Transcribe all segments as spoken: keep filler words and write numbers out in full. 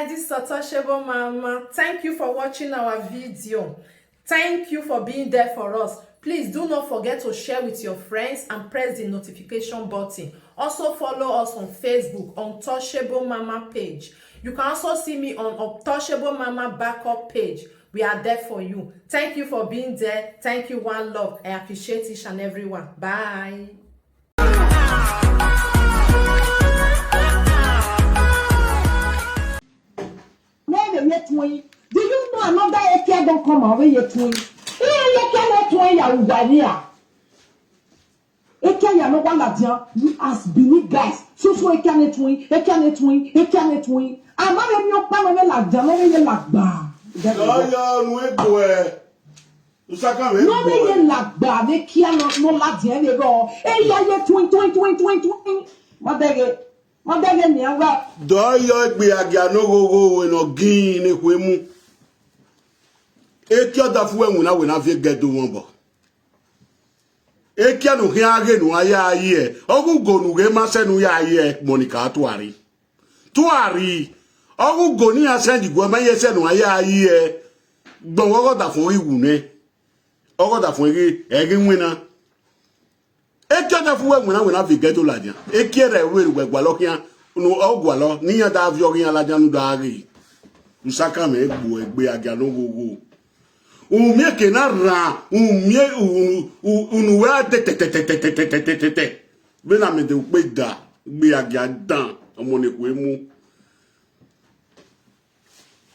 This is Untouchable Mama. Thank you for watching our video. Thank you for being there for us. Please do not forget to share with your friends and press the notification button. Also follow us on Facebook, Untouchable Mama page. You can also see me on Untouchable Mama backup page. We are there for you. Thank you for being there. Thank you, one love. I appreciate each and every one. Bye. Nene ye tuẹn. Do you know another Ekia don come out ye tuẹn? Iye Ekia ne tuẹn ya uwa ria. Ekia ya no wa ladian, you as Benin guys. So so Ekia ne tuẹn, Ekia ne tuẹn, Ekia ne tuẹn. Ama vbe mi ọkpa no vbe ladian, no vbe ye lagba. Yọ, yọ, nu egbe. Usakan vbe No vbe ye lagba vbe Ekia no, no ladian vbe rọ. Eya ye tuẹn, tuẹn, tuẹn, tuẹn, tuẹn. Ma dẹghe, ma dẹghe ni a wa. Dọ yọ egbe agia no ghogho ne ọ gin ne khuemu. Ekia ọdafu wẹ winna wẹ na viẹ gẹdẹ owọnbọ. Ekia ne u khian ghe ne u ya ye, ọghe ugo ne u ghe ma sẹ ne u ya ye, Monica tuari. Tuari, ọghe ugo ne iran send guẹ ma ye sẹ ne u ya ye, gbọmwẹ ọghe ọdafọn ghi wu nẹ. Ọghe ọdafọn ghi, ẹ ghi winna. Ekia ọdafu wẹ winna wẹ na viẹ gẹdẹ ladian. Ekia rẹ wẹ wẹ gualọ khian, unu ọ gualọ, ne iran da viọ ọghe iran ladian nu da ghe. Usakan mwẹ gbuẹ egbe agia no ghogho. Umie ke na rran, umie unu, u-, unu wẹ a de tẹtẹtẹtẹtẹtẹtẹtẹ. Vbene amẹ de ukpe da, gbe agia dan, ọmọ ne khuemu.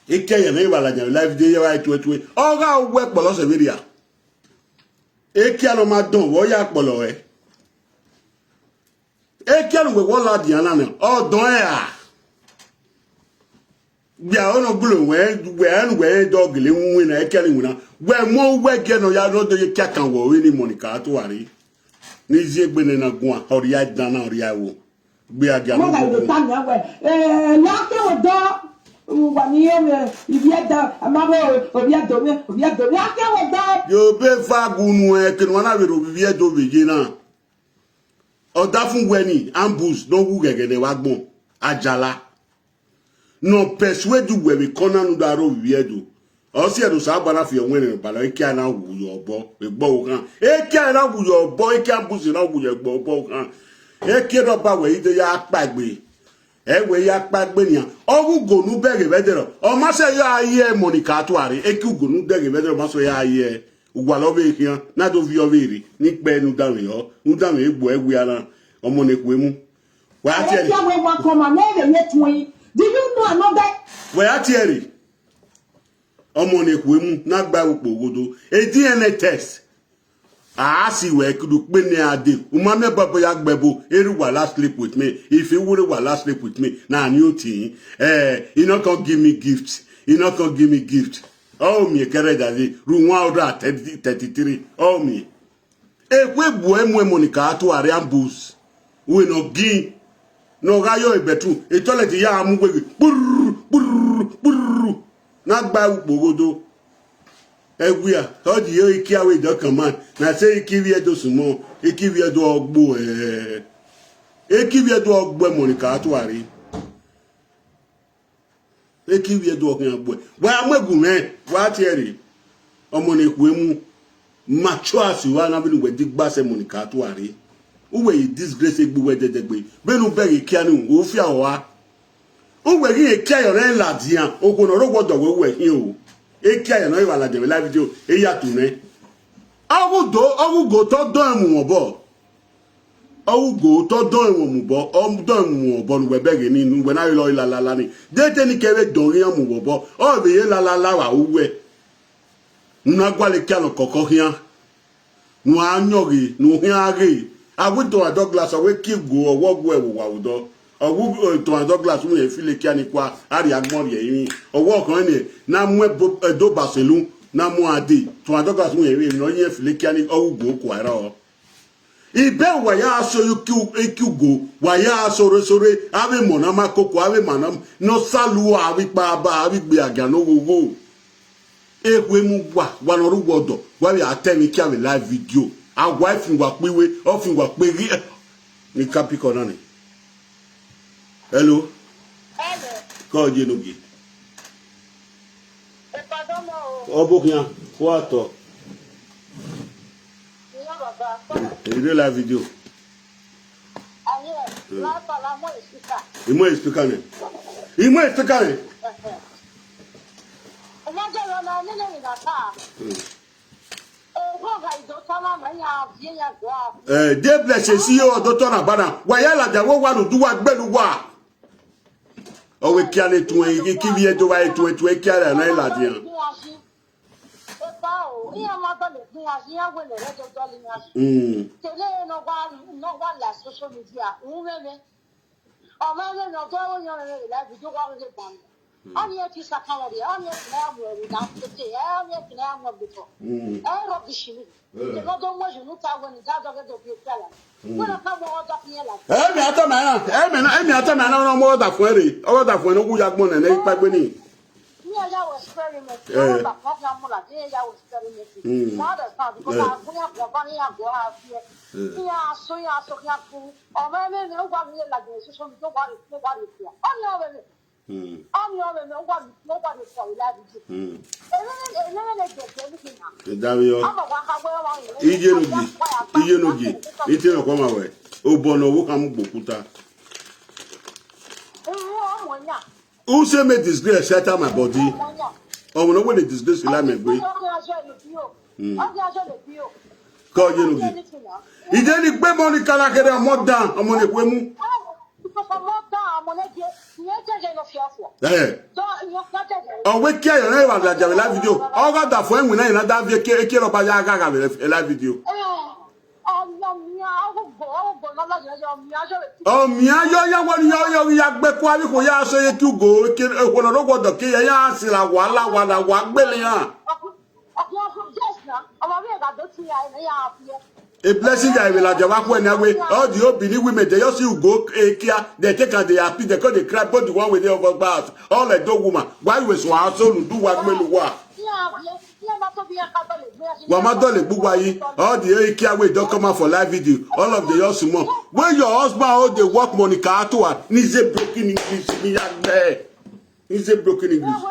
Ekia ya ne evba ladian vbe live video ye wa tuetue. Ọ gha wẹ kpọlọ sẹ vberria. Ekia ne ọ ma dọn vbe ọ ya kpọlọ ẹre. Ekia ne uwẹ wọ ladian na nẹ, ọ dọn ẹre ra? Gbia ọ nọ gbulo wẹ, wẹ ẹ nu wẹ ẹ dọ gele winna, Ekia ni winna. Wẹ mu wẹ giẹ nọ ya nọ do ye Ekia kan wẹ vbene Monica tuari. Ni zi egbe nẹ na guan, ọ rhia dan na, ọ rhia ẹvbo. Gbe agia Mo no ga ide ghogho. Tania wẹ, eh, la ke wẹ dọ, wa ni ye mwẹ, ivbi ẹdẹ, a ma vbe ovbi ẹdẹ mwẹ, ovbi ẹdẹ mwẹ, a ke wẹ dọ. Yo be fa gu nu ẹ, kene wa na vbe rhovbiẹ do vbe ye na. Ọdafẹn wẹ ni, Ambrose, ne ọ wu ghẹghẹ ne wa gbọn, Ajala. Ne ọ persuade uwẹ vbe kọ na ne u da rhovbiẹ do. Ọ si ẹre Osanobua na fi ọwẹn nẹ balọ, Ekia na wu yọ obọ, egbe ọvbokhan. Ekia na wu yọ obọ, Ekia Ambrose na wu yọ egbe ọvbokhan. Ekia ne ọ ba wẹ ide ya kpaegbe. Ẹ wẹ ya kpaegbe nian. Ọghe ugo ne u bẹghe vbe ẹdẹrọ, ọ ma sẹ ya ye Monica tuari. Ekia ugo ne u dẹghe vbe ẹdẹrọ, ọ ma sẹ ya ye. Uwa lọ vbe khian, na do viọ vbe rre, ne ikpẹ ne u danmwehọ, ne u danmwehọ egbe ẹre wia na, ọmọ ne khuemu. Wa tie ẹre. Ekia wẹ wa kọ ma, ne vbe ye tuẹn. Do you know another? Wẹ a tie ẹre. Ọmọ ne khuemu, na gba ukpo ghodo. A D N A test. A si wẹ kudu kpe ne a de. U ma miẹn bọbọ ya gbe ẹbo, erha uwa la sleep with me. If you wouldn't wa la sleep with me, na ni oti. Eh, he not come give me gift. He not come give me gift. Ọ miẹn kẹrẹ daddy, ru one hundred and thirty-three. Ọ miẹn. Ekhue bu ẹ mu Monica tuari Ambrose. Uwẹ ne ọ gin. Ne ọ gha yọ e bedroom, e toilet ya mu weghe. Kpurr, kpurr, kpurr. Na gba ukpo ghodo. Ẹwia, ọ di Ekia wẹ dọ command. Na sẹ Ekia vbe do sumọ, Ekia vbe do ọgbo ẹ. Ekia vbe do ọgbo Monica tuari. Ekia vbe do ọkhian gbuẹ. Wa mu egu mwẹ, wa tie ẹre. Ọmọ ne khuemu, ma choice wa na vbene uwẹ digba sẹ Monica tuari. Uwẹ ye disgrace egbe uwẹ dẹdẹgbe. Vbene u bẹghe Ekia ni, u fia ọre. Uwẹ ghi Ekia ye ọnrẹn ladian, okhuo ne ọ rre owa ọdọ wẹ uwẹ khian o. Ekia ye ne ọ ghi vba ladian vbe live video, e ya tu nẹ. Ọghe ugo, ọghe ugo tọ dọ ẹmwẹ obọ. Ọ wu ugo, tọ dọ ẹmwẹ mu obọ, ọ dọ ẹmwẹ mu obọ ne uwẹ bẹghe ni, ne uwẹ na rre lọre lalala ni. Dede ni kẹ vbe dọn iran mu obọ, ọ vbe ye lalala wa uwẹ. Ne u na gualọ Ekia ne ọ kọkọ khian. Ne u a yọn ghe, ne u khian ghe. A wu Thomas Douglas, ọ wẹ Ekia ugo, ọ wẹ ọ gu ẹvbo wa vbe odọ. Ọ wu, eh, Thomas Douglas, u rẹn filo Ekia ni kua, a rhie agbọn rhie ẹrinmwi. Ọ wẹ ọkhọn nẹ, na mu ẹbo, ẹdo Barcelona, na mu a dee. Thomas Douglas, u rẹn vbe emwi ne ọ yẹn filo Ekia ni, ọ wu ugo kua rrọọ. Ibẹ wa ya so Ekia, Ekia ugo, wa ya sore sore, avbe emọ na ma koko, avbe emọ na, ne ọ salu avbe ikpa ba, avbe igbe agia ne oghogho. Ekhue mu wa, wa ne ọ rre uwa ọdọ, wa vbe a tẹ emwi Ekia vbe live video. A wa fin wa kpe iwe, ọ fin wa kpe ghi, ni ka pick up na ni. Hello? Hello. Kọ je no gie. Ọ bọ khian, kua tọ. Ire la video. Imọ speaker nẹ. Imọ speaker nẹ. Eh, de bless si yo do tọ na bana. Wa ya ladian, wo wa nu du wa gbelu wa. Ọ wẹ kia ne tuẹn, i ki vbiẹ do wa tuẹn, tuẹn kia ra na ladian. Epa o, iran ma dọlọ egbin iran, iran wẹ ne ẹrẹ do dọlọ iran. Mm. Tele ne ọ wa, ne ọ wa la social media, uhunmwu ẹmwẹ. Ọ ma mwẹ ne ọ do ru iran mwẹ la video wa rre ban. Ọni ẹ ti sakan wẹ, ọni ẹ ti na ya mu ẹre na tete, ọni ẹ ti na ya mu ẹgbẹtọ. Mm. Ẹ rubbish ni. Eh. Tele ọ do mu ẹyu ne u ta wẹ ne da dọghe do bi efiala. Mm. Wẹ na ka mu ọghe ọdafẹn la. Ẹ mẹ a tama na, ẹ mẹ na, ẹ mẹ a tama na, ọ na mu ọghe ọdafẹn rre, ọghe ọdafẹn ne u ya gbọn nẹ, ne ikpa gbe ni. Iran ya wẹ experiment. Eh. Ọghe ọdafẹn ọkhan mu ladian, iran ya wẹ experiment. Mm. You understand? Because Eh. a gbẹn ya gbẹn ọba ne iran gbẹn ọha fi ẹ. Eh. Iran so, iran so, iran ku. Ọ ma mwẹ ne uwa vbe ladian social media, uwa rre, uwa rre fua. Ọni ọ vbe mwẹ. Mm. Ọni ọ vbe mwẹ, uwa rre, uwa rre fua vbe la video. Mm. Ẹ vbe, ẹ vbe ne gẹgẹ ni na. Ẹ davbe yọ. Ama wa ka wẹ ọmwa rre. Iye no gi, iye no gi. Ite nọ kọ ma wẹ. Obọ ne ọvbokhan mu gbe okuta. Ẹ, ọmọ yan. Who say make disgrace shelter my body? Ọmọ yan. Ọmọ ne wẹ ne disgrace la mẹ gbe. Ọkẹ azọ le bi o. Mm. Ọkẹ azọ le bi o. Kọ ye no gi. Ije ni gbe mọ ni kala kere ọmọ dan, ọmọ ne kue mu. Eh. Ọ wẹ kia yọ na wa la dia vbe la video. Ọ gha da fo ẹwin na, na da vie ke, ke rọba ya gha gha vbe la video. Ọ miẹn yọ ya wẹ ni yọ, yọ ya gbe kua vbe ikhuo ya sẹ ye ke ugo, ke, eh, ikhuo ne ọ rre owa dọ ke ya, ya sẹ la wa, la wa, la wa gbele iran. A blessing ya vbe ladian vbe akhuẹ ne a wẹ, all the Obini women, they just see ugo, eh, kia, they take and they happy, they come, they cry, both the one with the other house, all Edo woman. Why you so household do wa gbele uwa? Wa ma dọlegbe uwa yi, all the ekia wey don come out for live video, all of the young small. When your husband hold dey work money ka atua, ni say broken English, ni ya gbẹ. Ni say broken English.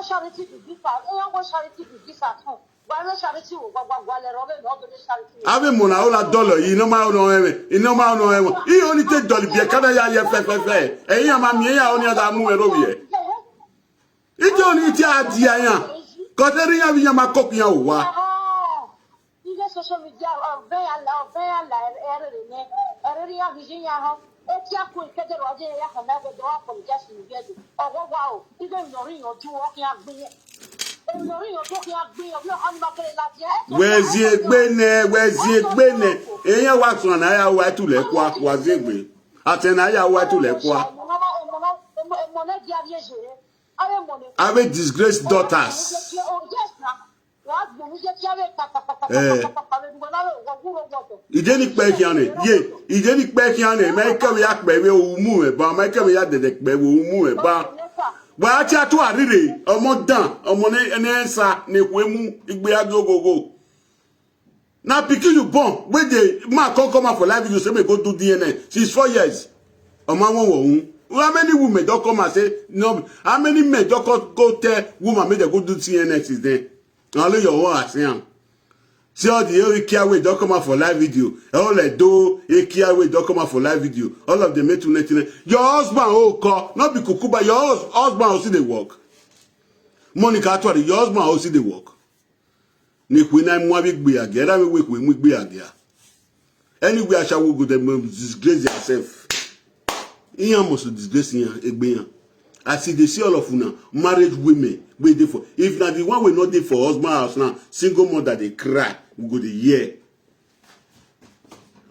Avbe mona ola dọlọ yi, ne ọ ma nọ ẹmwẹ, ne ọ ma nọ ẹmwẹ. I only take dọlọ biẹ, ka na ya ye fẹfẹfẹ. Ẹyin a ma miẹn ya, ọni a da mu ẹre ovbiẹ. Ije ọni ite a dia iran, kọtẹ rre iran vbe iran ma koko iran owa. Ighẹ social media, ọvẹn ya la, ọvẹn ya la, ẹrere nẹ, ẹrere iran ghi ye iran họn. Ekia ku ikẹdẹ rua ye ya họn na ẹvẹdẹ, ọ apologize ni vbiẹ do. Ọghọghọ o, ighẹ emwi ne ọ rre iran otu, ọ khian gbe iran. Emwi ne ọ rre iran otu, ọ khian gbe iran, ọ khian ni ma kere ladian. Wẹ ziegbe nẹ, wẹ ziegbe nẹ. Eyan wa suan na ya wa ẹtu lẹ kua, wa ziegbe. Atẹ na ya wa ẹtu lẹ kua. Avbe disgraced daughters. Eh. Ije ni kpẹ khian nẹ, ye, ije ni kpẹ khian nẹ, ma i kẹvbe ya kpẹ vbe umu ẹba, ma i kẹvbe ya dẹdẹ kpẹ vbe umu ẹba. Wa a tie atua rhirhe, ọmọ dan, ọmọ ne, ne ẹsa ne ekhue mu igbe a ghe oghogho. Na pikin you born, wey dey ma come come out for live video say me go do D N A since four years. Ọ ma wọn wọ hu. How many women don come and say, no, how many men don come go tell woman make dem go do D N A since then? Na only your own I see am. See all the Ekia wey don come out for live video. All Edo Ekia wey don come out for live video. All of them make too nothing. Your husband o call, not be kukuba. Your hus-, husband o still dey work. Monica Atuari, your husband o still dey work. Ne ekhue na mu avbe igbe ya gia, erha vbe wẹ ekhue mu igbe ya gia. Anyway, ashawo go, they must disgrace theirself. Iran must disgrace iran, egbe iran. As e dey see all of una, married women wey dey for, if na the one wey no dey for husband house now, single mother dey cry, we go dey hear.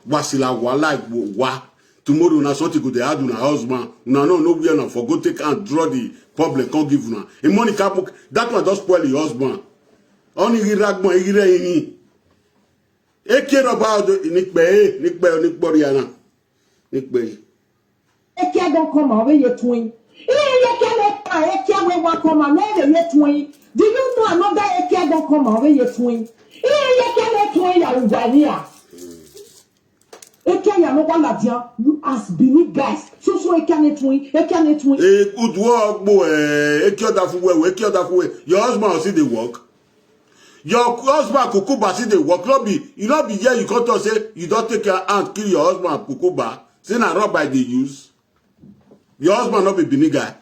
Wa sila wahala wa. Tomorrow na something go dey add una husband. Una no know where una for go take and draw the problem come give una. E money can book, that one just spoil your husband. Ọni ghi rre agbọn, ghi rre ẹrinmwi. Eke rọba ọdọ, ni kpẹ e, ni kpẹ, ni kpọrria na. Ni kpẹ e. Ekia don come out, ọ vbe ye tuẹn. Iye ekia ne ka ekia wẹ wa come out, ne vbe ye tuẹn. Do you know another ekia don come out, ọ vbe ye tuẹn? Iye ekia ne tuẹn ya uwa ni a. Ekia ya no wa ladian, you as Benin guys. So, so ekia ne tuẹn, ekia ne tuẹn. Eh, udu ọgbo, eh, ekia ọdafu wẹ, ekia ọdafu wẹ. Your husband o still dey work. Your husband cucumber still dey work. No be, you no be here, you come talk say you don take your hand kill your husband cucumber. Say na rubber I dey use. Your husband no be Benin guy.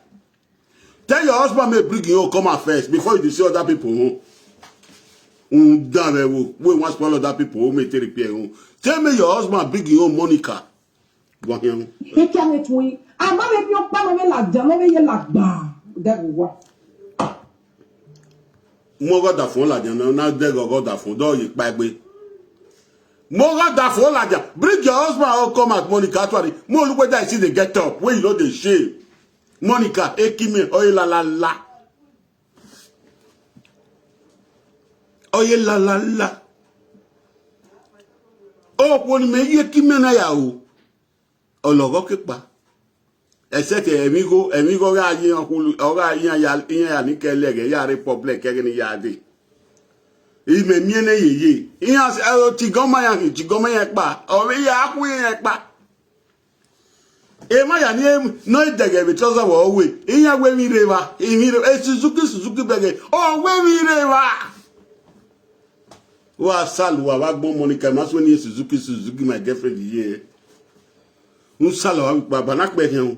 Tell your husband make bring him own come out first before you dey see other people own. Unu dan vbe wo, we wan spoil other people own, make take repair own. Tell me your husband bring him own Monica. Go here. He can it we. I'm not making your plan of a lot, John, over your lot, bah. That will work. Mo gọ da fo ladian na, na de gọ gọ da fo, do ye kpaegbe. Mo gọ da fo ladian. Bring your husband or come out, Monica, actually. Mo look whether I see the get up, where you know the shame. Monica, ekime, oye la la la. Oye la la la. Oh, when me ye kime na ya o. Ọlọghọ ke kpa. Except emwi igho, emwi igho gha ye ọkhulu, ọ gha ye iran ya, iran ya ni kẹ lẹghẹ, ya rre public ẹghẹ ni ya dee. Imẹ miẹn nẹ yeye. Iran s-, ẹ, tigọma iran khin, tigọma iran kpa. Ọ vbe ya khu iran kpa. Emwa ya ni em-, nọ idẹghẹ vbe trouser vbe ọ we. Iran wẹ emwi rre evba, emwi rre, e Suzuki, Suzuki bẹghe. Ọ wẹ emwi rre evba. Wa sal uwa vbe agbọn Monica, ma suẹn ne Suzuki, Suzuki, my girlfriend ye. U sal uwa vbe ikpa, ba na kpẹ khian.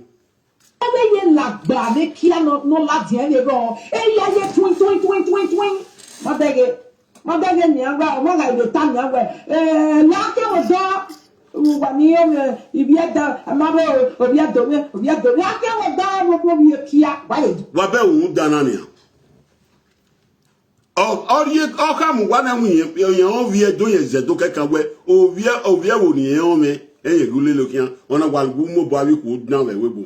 Ẹ vbe ye lagba vbe kia nọ, nọ ladian vbe rrọọ. E ya ye twin, twin, twin, twin, twin. Ma bẹghe, ma bẹghe nian wa, wa gha vbe ta nian wẹ, eh, la ke wo dọ. Uwa ni yo mẹ, ivbi ẹdẹ, a ma rho, ovbi ẹdẹ ovbi, ovbi ẹdẹ ovbi. A ke wo dọ, wo, wo vbe kia, wa ye. Wa bẹ uhunmwu dan na nian. Ọ, ọ rhie, ọ khama uwa na mu yẹn, yẹn ovbi ẹdẹ yẹn zẹ do kẹkan wẹ, ovbi ẹ, ovbi ẹvbo ne irẹn rọnmwẹ, ẹyẹn ghi lele khian, ọ na wa gu mobọ avbe ikhuo dan vbe ẹvbo ebo.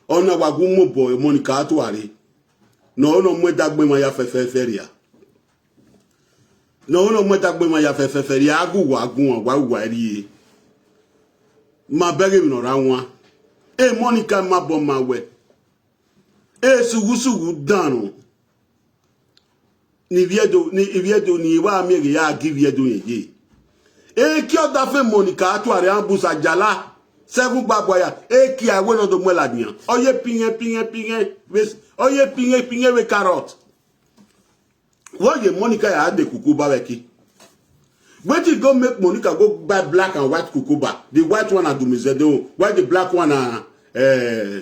Ọ na wa gu mobọ Monica tuare. Ne ọ na mu ẹdẹ agbọn emwa ya fẹfẹfẹ rria. Ne ọ na mu ẹdẹ agbọn emwa ya fẹfẹfẹ rria, a gu uwa guan, wa uwa rrie. Ma bẹghe emwi ne ọ ra wan. E Monica ma bọ ma wẹ. E sughu sughu dan nọ. Ni ivbi ẹdẹ, ni ivbi ẹdẹ ni wa miẹn ghe ya gi ivbi ẹdẹ yẹn ye. Eke ọdafẹn Monica tuare Ambrose Ajala, seven barbed wire, eke a wẹ ne ọ do muẹn ladian. Ọ ye pighẹn, pighẹn, pighẹn, vbe s-, ọ ye pighẹn, pighẹn vbe carrot. Wẹ ye Monica ya de cucumber vbe ẹki. Wetin go make Monica go buy black and white cucumber? The white one na Dumizede own, while the black one na, eh,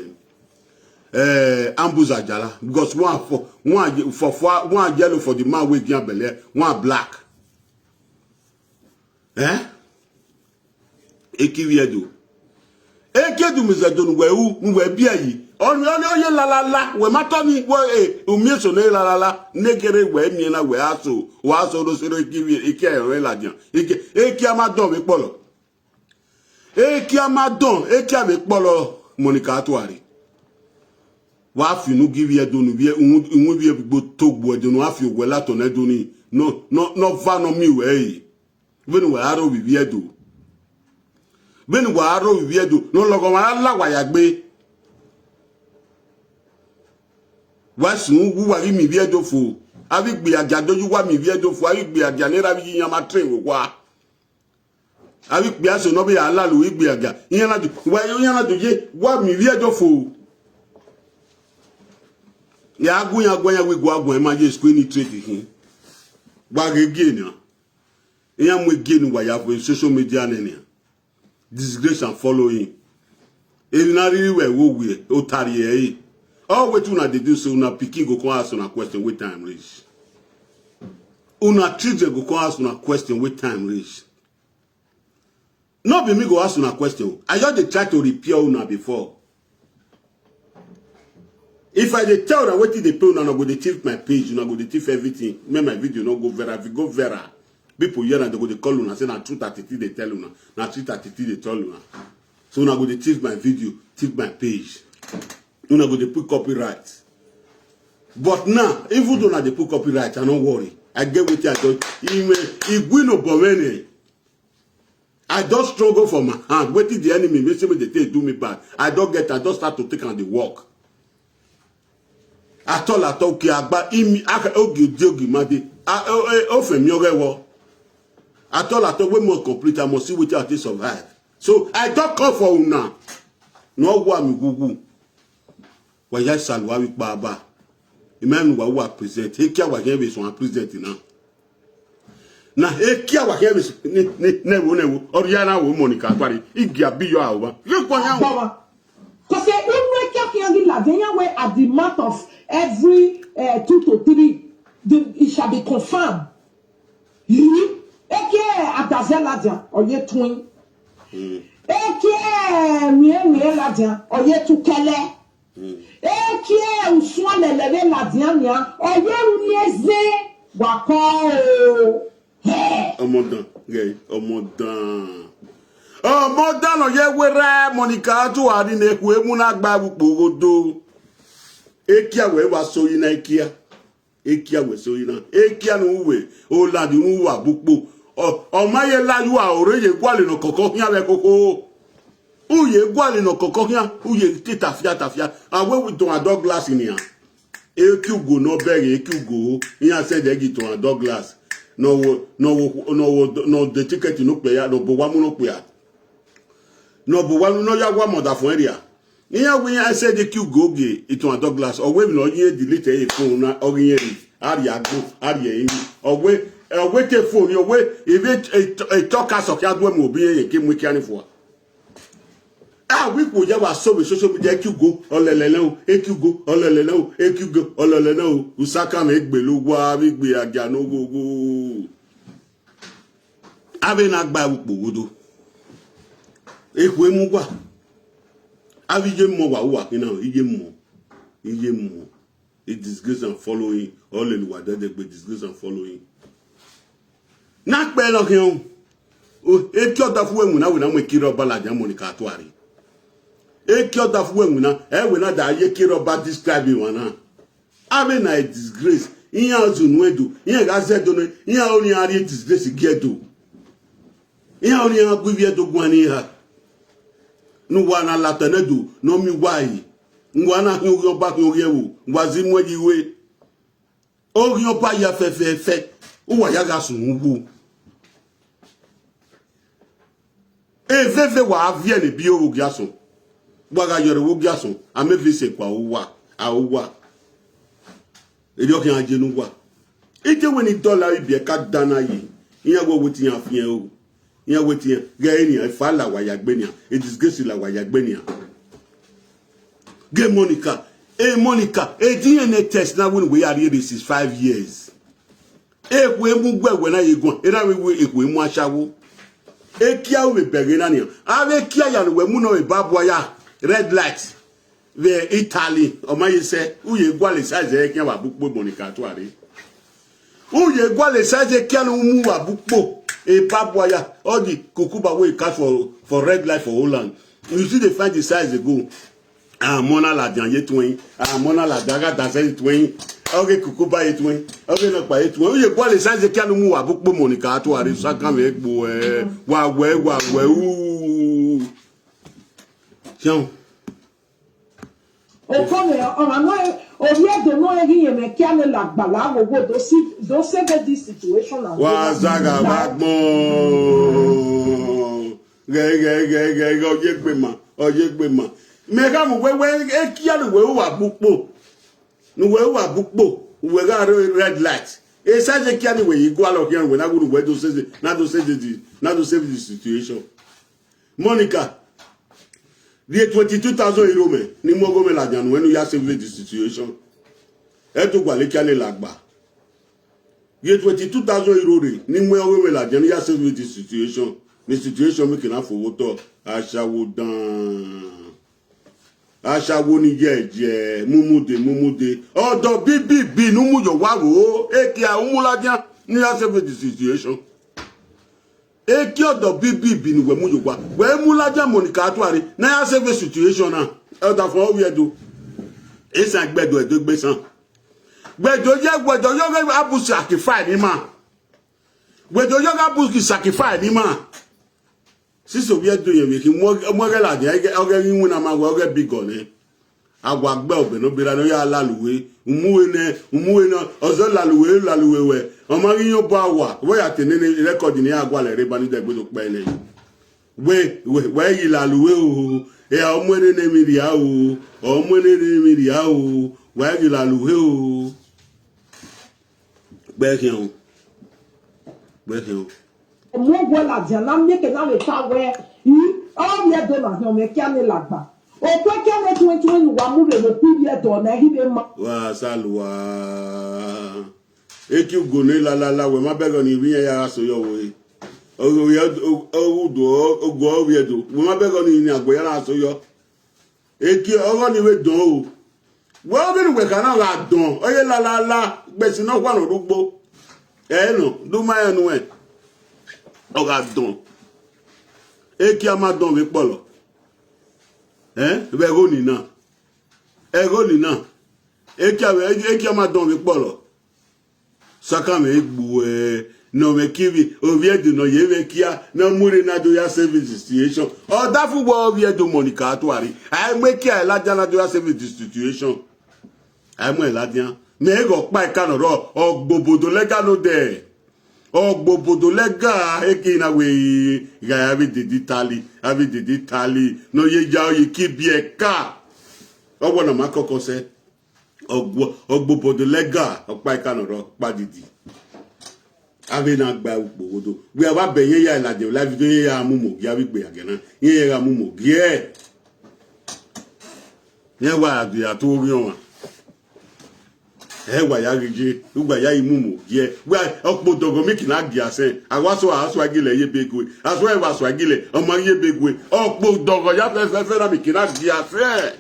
eh, Ambrose Ajala. Because one for, one ye-, for, for, one yellow for the man wey give am belle, one black. Eh? Eke ivbi ẹdẹ. Eke Dumizede ne uwẹ ru, ne uwẹ biẹ yi. Ọ ni, ọ ni, ọ ye lalala, wẹ ma tọ ni, wẹ, eh, u miẹn eso ne lalala, ne kherhe wẹ miẹn na wẹ a so, wa so ro sere eke ivbi, eke ẹre ladian. Eke, eke a ma dọn vbe kpọlọ. Eke a ma dọn, eke a vbe kpọlọ, Monica tuare. Wa fi unu gi ivbi ẹdẹ unu, ivbi ẹ-, iwinna ivbi ẹgbigbo to gbu ẹdẹ unu, a fi owẹ latọ ne ẹdẹ unu, nọ, nọ, nọ va nọ miẹn uwẹ ẹre. Vbene uwa ra rre ovbi ivbi ẹdẹ. Vbene uwa ra rre ovbi ivbi ẹdẹ, ne ọlọghọmwa ra la uwa ya gbe. Wa sunu uwu uwa ghi miẹn ivbi ẹdẹ fo. Avbe igbe agia do ye uwa miẹn ivbi ẹdẹ fo. Avbe igbe agia ne erha avbe iye iran ma tren vbe owa. Avbe ikpia eso ne ọ vbe ya lalo igbe agia. Iran na do, wa, iran na do ye, wa miẹn ivbi ẹdẹ fo. Ya gu iran guan, iran wẹ gu a guan, ma ye school ni trade khin. Wa ghe gie nian. Iran mu egie ne uwa ya vbe social media nẹ nian. Disgrace and following. Emwi na rhirhi wẹ wo wiẹ, ota rhie ẹre. All wetin una dey do so, una pikin go come ask una question when time reach. Una children go come ask una question when time reach. No be me go ask una question. I just dey try to repair una before. If I dey tell una wetin dey pay una, una go dey thief my page, una go dey thief everything. Make my video no go viral. If e go viral, people hear am, dem go dey call una say na truth Atiti dey tell una. Na truth Atiti dey tell una. So una go dey thief my video, thief my page. Una go dey put copyright. But now, even though una dey put copyright, I no worry. I get wetin I don. Ime, igwino bọmene. I don struggle for my hand. Wetin the enemy wey say make dem take do me bad, I don get, I don start to take am dey work. At all, at all, okay, agba imi, aka, ogi odi, ogi made. A, o, e, o fe mi oghe wo. At all, at all, when we complete, I must see wetin I take survive. So, I don come for una. No wa mi gugu. Wa ya salu wa wi kpa ba. Imagine wa wa present. He kia wa je be so present now. Na ekia wa khian vbe s-, ni, ni, nẹvbo, nẹvbo. Ọ rhia na wo Monica Atuare. Igia bi yọ aro ba. Ye kua yan. Baba. Because unu ekia khian ghi ladian, iran wẹ at the mouth of every, eh, two to three, the, it shall be confirmed. Yi, ekia Adaze ladian, ọ ye tuẹn. Ekia Miẹnmiẹn ladian, ọ ye tu kẹlẹ. Ekia Usuẹlẹlẹ vbe ladian nian, ọ ye ru ni eze wa kọ o. Hẹ. Ọmọdan, ghẹ, ọmọdan. Ọmọdan nọ ye werriẹ Monica Atuare ne ekhue mu na gba vbe ukpoghodo. Ekia wẹ wa so yi na ekia. Ekia wẹ so yi na. Ekia ne u wẹ, Oland ne u wa bu ukpo. Ọ, ọ ma ye la yu a, ọ rre ye gualọ ne ọ kọkọ khian vbe ẹkhokho. U ye gualọ ne ọ kọkọ khian, u ye te tafia, tafia. A wẹ Thomas Douglas nian. Ekiugo ne ọ bẹghe Ekiugo, iran send ẹre gi Thomas Douglas. Ne ọ wo, ne ọ wo, ne ọ wo, ne ọ de tikẹti ne okpia ya, ne ọ bu owa mu ne okpia. Ne ọ bu owa mu ne ọ ya wa mọdafọn ẹre ria. Iran wẹ iran send Ekiugo gi Thomas Douglas, ọ wẹ emwi ne ọ ye delete ẹre phone na, ọ ghi rẹn rri, a rhie agbọn, a rhie ẹrinmwi. Ọ wẹ, ọ wẹ te phone ni, ọ wẹ, ivbi etọ, etọ ka sọ khian duẹ mu obọ irẹn, ke mu ekia ni fua. A wẹ ikhuo ya wa so vbe social media, Ekiugo, ọ lẹlẹ nẹ o, Ekiugo, ọ lẹlẹ nẹ o, Ekiugo, ọ lẹlẹ nẹ o, usakan mwẹ egbele owa vbe igbe agia ne oghogho. Avbe na gba vbe ukpoghodo. Ekhue mu uwa. Avbe iye mọ wa uwa khin na, iye mọ. Iye mọ. A disgrace and following. Ọ lele uwa dẹdẹ gbe disgrace and following. Na kpẹ nọ khian o. O, ekiẹ ọdafẹn uwẹ winna, wẹ na mu ekiẹ rhọba ladian Monica Atuare. Ekiẹ ọdafẹn uwẹ winna, ẹ wẹ na da ye ekiẹ rhọba describe emwa na. Avbe na a disgrace, iran zunu ẹdo, iran gha zẹ ẹdo nẹ, iran ọnii iran rhie disgrace gie ẹdo. Iran ọnii iran gu ivbi ẹdo guan ne iran. Ne uwa na la otọ ne ẹdo ne ọ miẹn uwa ẹre, ne uwa na khian oghian ọba khian oghian ẹvbo, wa zẹ imuẹn yi ru ẹre. Oghian ọba ya fẹfẹfẹ, uwa ya gha sunu wu. Eveve wa viẹ ne ebi ovbi ogiasọn. Wa gha yọrọ vbe ogiasọn, a mẹ vbe sẹ kua uwa, a uwa. Erriọ khian ye ne uwa. Iye wẹ ne dọla ibiẹ ka dan na ye, iran wẹ wẹ te iran fian o. Iran wẹ te iran, ghẹ nian, efa la wa ya gbe nian, e disgrace la wa ya gbe nian. Ghe Monica, e Monica, e D N A test na wẹ ne uwẹ ya rhie rre since five years. Ekhue mu ugbẹ wẹ na ye guan, erha vbe wẹ ekhue mu ashawo. Ekia u vbe bẹghe na nian. Avbe ekia ya ne uwẹ mu nọ vbe Barbwire, Red Light, vbe Italy, ọ ma ye sẹ, u ye gualọ size ẹre khian vbe abukpo Monica Atuare. U ye gualọ size ekia ne u mu vbe abukpo, e Barbwire, all the cucumber wey you catch for, for Red Light for Holland. You still dey find the size ago. Amọ na ladian ye tuẹn, amọ na ladian gha dasẹ ye tuẹn, ọghe cucumber ye tuẹn, ọghe nọkpa ye tuẹn. U ye gualọ size ekia ne u mu vbe abukpo Monica Atuare, usakan mwẹ egbe ẹ, wa wẹ, wa wẹ, uu. Fian. Okọ mwẹ, ọmwa nọ, ovbi Ẹdo nọ ghi yẹn mwẹ ekia ne la gba la wo wo do si, do save this situation and wa go. Zaga vbe agbọn. Ghẹ, ghẹ, ghẹ, ghẹ, ghẹ, ọ ye gbe ma, ọ ye gbe ma. Mẹ gha mu wẹ, wẹ, ekia ne uwẹ ru vbe abukpo, ne uwẹ ru vbe abukpo, uwẹ gha rre Red Light. Esa ye ekia ne uwẹ ye gualọ khian, uwẹ na wu ne uwẹ do save, na do save the, na do save the situation. Monica, rhie twenty-two thousand euro mẹ, ne I mu ọghomwẹ ladian nuẹn ne u ya save the situation. Ẹ to gualọ ekia ne la gba. Rhie twenty-two thousand euro rre, ne I mu ọghomwẹ ladian ne u ya save the situation. Ne situation make na fo vbe otọ, ashawo dan. Ashawo ni yẹyẹ, mumude, mumude. Ọdọ bibibi ne u mu ye owa vbo, ekia u mu ladian, ne u ya save the situation. Ekia ọdọ bibibi ne uwẹ mu ye owa. Wẹ mu ladian Monica Atuare, ne a ya save situation na. Ọdafẹn ovbi Ẹdo. Esan gbe Ẹdo, Ẹdo gbe esan. Wẹ do ye, wẹ do ye ọghe Abu Sacrifice ni ma. Wẹ do ye ọghe Abu Sacrifice ni ma. Sisi ovbi Ẹdo yẹn vbe khin, mu ọghe, mu ọghe ladian, ọghe, ọghe ghi winna ma wẹ, ọghe bigọ nẹ. A wa gbe ọbẹ ne ọ berra ne ọ ya lalo uwe, u mu uwe nẹ, u mu uwe nẹ, ọ zẹ lalo uwe, lalo uwe wẹ. Ọ ma ghi yan obọ awa, vbe ọ ya te nene record ne iran gualọ rre ba ni dẹ gbe do kpẹ nẹ. Wẹ, wẹ, wẹ ghi lalo uwe o, ẹ, ọ mu ẹre ne emwi rhia o, ọ mu ẹre ne emwi rhia o, wẹ ghi lalo uwe o. Gbe khian o. Wẹ khian. Mu wẹ ladian na mieke na vbe ta wẹ, I, ọ vbe Ẹdo na khian mwẹ kia ne lagba. Okue kia ne tuẹn tuẹn ne uwa mu rre vbe okue ivbi Ẹdo na, I ghi vbe ma. Wa salua. Eki ugo ne lalala, wẹ ma bẹghe ọnii vbe iran ya gha so yọ vbe. Oghẹ udu, oguọ ovbi Ẹdo, wẹ ma bẹghe ọnii ne agbọn ya na so yọ. Eki ọghe ọnii vbe dọn o. Wẹ ọghe ne uwẹ kha na gha dọn, ọ ye lalala, gbẹsi ne ọ khuan ne ọ rre ugbo. Ẹ nọ, do ma rẹn nuẹn. Ọ gha dọn. Eki a ma dọn vbe kpọlọ. Ẹ, vbe ẹghẹ ọnii na. Ẹghẹ ọnii na. Eki a, eki a ma dọn vbe kpọlọ. Sakamwẹ egbe uẹ, ne ọ mwẹ kivbi ovbi Ẹdo ne ọ ye mwẹ kia, ne ọ mu rre ne a do ya service destination. Ọ da fu wẹ ovbi Ẹdo mọ ni ka tuari. A i mu ekia ladian ne a do ya service destination. A i mu ẹn ladian. Mẹ i ghẹ ọkpa ika ne ọ rrọọ, ọ gbe obodo lẹga ne odẹ. Ọ gbe obodo lẹga, eke na wẹ gha ya vbe dede Italy, a vbe dede Italy, ne ọ ye ya oyi kibiẹ ka. Ọ wẹ ne ọ ma kọkọ sẹ. Ọ gbe obodo lẹga, ọkpa ika ne ọ rrọọ, ọkpa didi. A vbe na gba ukpo ghodo. Wẹ a wa bẹ irẹn ya ladian, live video irẹn ya mu mu ogie avbe igbe agiẹn na. Irẹn ya gha mu mu ogie. Irẹn wa gha gie a tu oghian ọmwa. Ẹ wa ya ghi ye, uwa ya i mu mu ogie. Wẹ ọkpodọghọ mi kina gie asẹ. A wa so, a so a gele ye be gue. A so a wa so a gele, ọ ma ye be gue. Ọkpodọghọ ya fẹfẹfẹ na mi kina gie asẹ.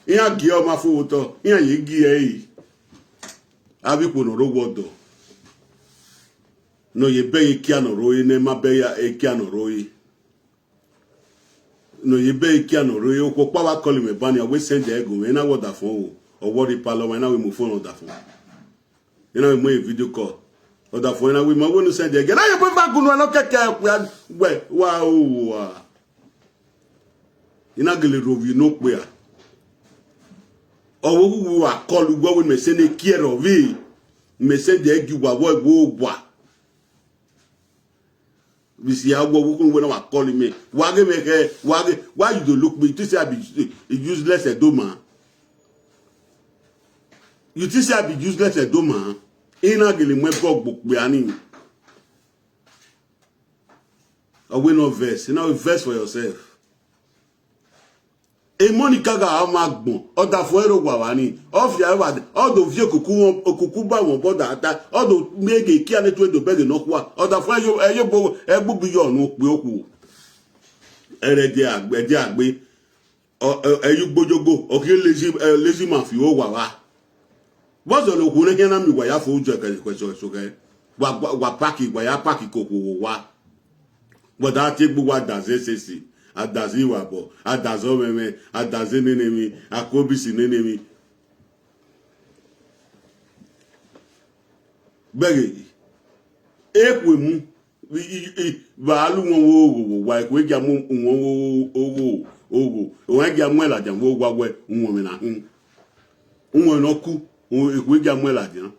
Iran gie ọmwa fo otọ, iran ye gie ẹre. Avbe ikhuo ne ọ rre owa ọdọ, ne ọ ye bẹghe ekia ne ọ rrọọ, ne ẹ ma bẹghe ekia ne ọ rrọọ. Ne ọ ye bẹghe ekia ne ọ rrọọ, okhuo ọkpa wa call mwẹ ba nia, wẹ send ẹre gu mwẹ, I na wẹ ọdafọn o, ọ wẹ ọ rhie palọ ọmwa, I na wẹ mu phone ọdafọn. I na wẹ mu video call. Ọdafọn, I na wẹ ma wẹ ne u send ẹre gie, na ye bu eva gunu ẹnọ kẹkẹ, wẹ, wẹ, wa o wa. I na gele rhovbiẹ ne okpia. Ọ vbe wu wa call uwẹ wẹ mẹ sẹ ne kie rhọvbi, mẹ sẹ de gie uwa vbe ẹvbo owa. Vbe isi a wọ vbe ukhunmwu wẹ na wa call mẹ. Wa ghe mwẹ khẹ, wa ghe, why you dey look me? You think say I be useless Ẹdo man? You think say I be useless Ẹdo man? I na gele mu ẹbọ gbe okpia ni. Ọ wẹ ne ọ vex, now you vex for yourself. Emonica gha ma gbọn, ọdafọn ẹre owa vba ni, ọ fia ẹvba, ọ do viọ okuku wọn, okuku ba wọn bọda ta, ọ do miẹn ghe kia ne tuẹ do bẹghe nọkhua, ọdafọn ẹyo, ẹyo bo, ẹgbugbi yọ ne okpia okhuo. Ẹre ẹdia agbe, ẹdia agbe, ọ, ẹ, ẹyo ugbojogo, ọ khian lazy, ẹ, lazy man fi owa vba. Vbọzọ ne okhuo ne khian na miẹn uwa ya fo udzọ ẹkẹn, ẹkẹn, ẹkẹn, ẹkẹn, wa, wa, wa paki, wa ya paki ke okhuo vbe owa. But a tie egbe uwa adaze esesi, adaze iwabọ, adaze ọmwẹmwẹ, adaze nene emwi, akuobisi nene emwi. Bẹghe, ekhue mu, i, i, i, vbe a lu uwọnwẹ ogho vbe owa, ekhue gia mu uwọnwẹ ogho, ogho, ogho, owa gia mu ẹn ladian vbe owa wẹ uwọnmwẹ na hin. Uwọnmwẹ ne ọ ku, ekhue gia mu ẹn ladian.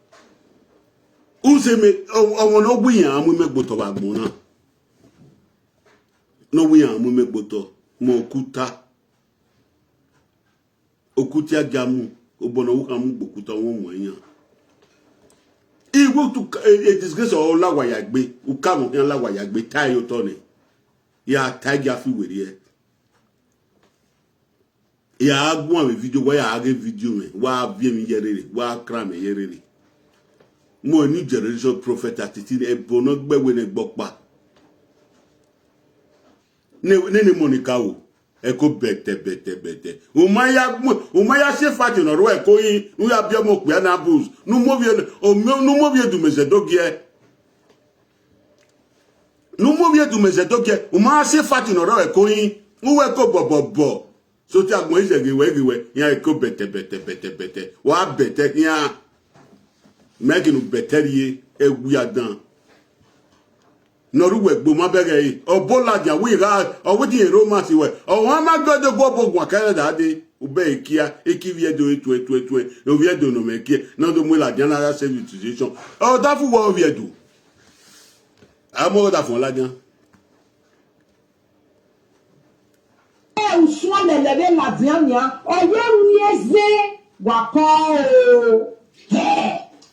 Useme, ọ, ọmọ ne ọ wu iran mu imẹ gbe otọ vbe agbọn na. Ne ọ wu iran mu imẹ gbe otọ, mẹ okuta. Okuta gia mu, obọ ne ọ wu khan mu gbe okuta, wọn mu iran. Iwe utu ka, e, e disgrace ọ la wa ya egbe, ukamwẹ khian la wa ya egbe, ta ẹre otọ nẹ. Ya ta ẹgia fi werriẹ. Ya guan vbe video, wa ya ghe video mwẹ, wa viọ emwi ye rere, wa kran mwẹ ye rere. Mọ new generation prophet atiti, ẹbọ ne ọ gbe ẹwe ne ẹgbẹ ọkpa. Ne, nene Monica o, ẹko bẹtẹ, bẹtẹ, bẹtẹ. U ma ya gbe, u ma ya si fight ne ọ rre ẹko yin, ne u ya biẹ ọmọ okpia na bulls, ne u mu ovbi, ne u mu ovbi Edumẹ zẹ do giẹ. Ne u mu ovbi Edumẹ zẹ do giẹ, u ma ya si fight ne ọ rre ẹko yin, u wẹ ẹko bọbọbọ. So te agbọn izẹ ghe wẹ, ghe wẹ, iran ẹko bẹtẹ, bẹtẹ, bẹtẹ, bẹtẹ. Wa bẹtẹ khian. Mẹ ghi ne u bẹtẹ rhie, ẹwi adan. Ne ọ rre uwẹ gbe, u ma bẹghe ẹre. Ọ bo ladian, wẹ I gha, ọ wẹ te irẹn romance wẹ. Ọ wa ma gbe ẹdẹ guọghọ guan kẹrẹ dade. U bẹghe kia, eki ivbi Ẹdo etuẹn, etuẹn, etuẹn. Ovbi Ẹdo ne ọ mwẹ kie, ne ọ do mu ladian na gha service destination. Ọdafẹn wẹ ovbi Ẹdo. A mu ọdafẹn ladian. Ẹ, usun ọlẹlẹ vbe ladian nian, ọ ye ru eze wa kọ o. Hẹ!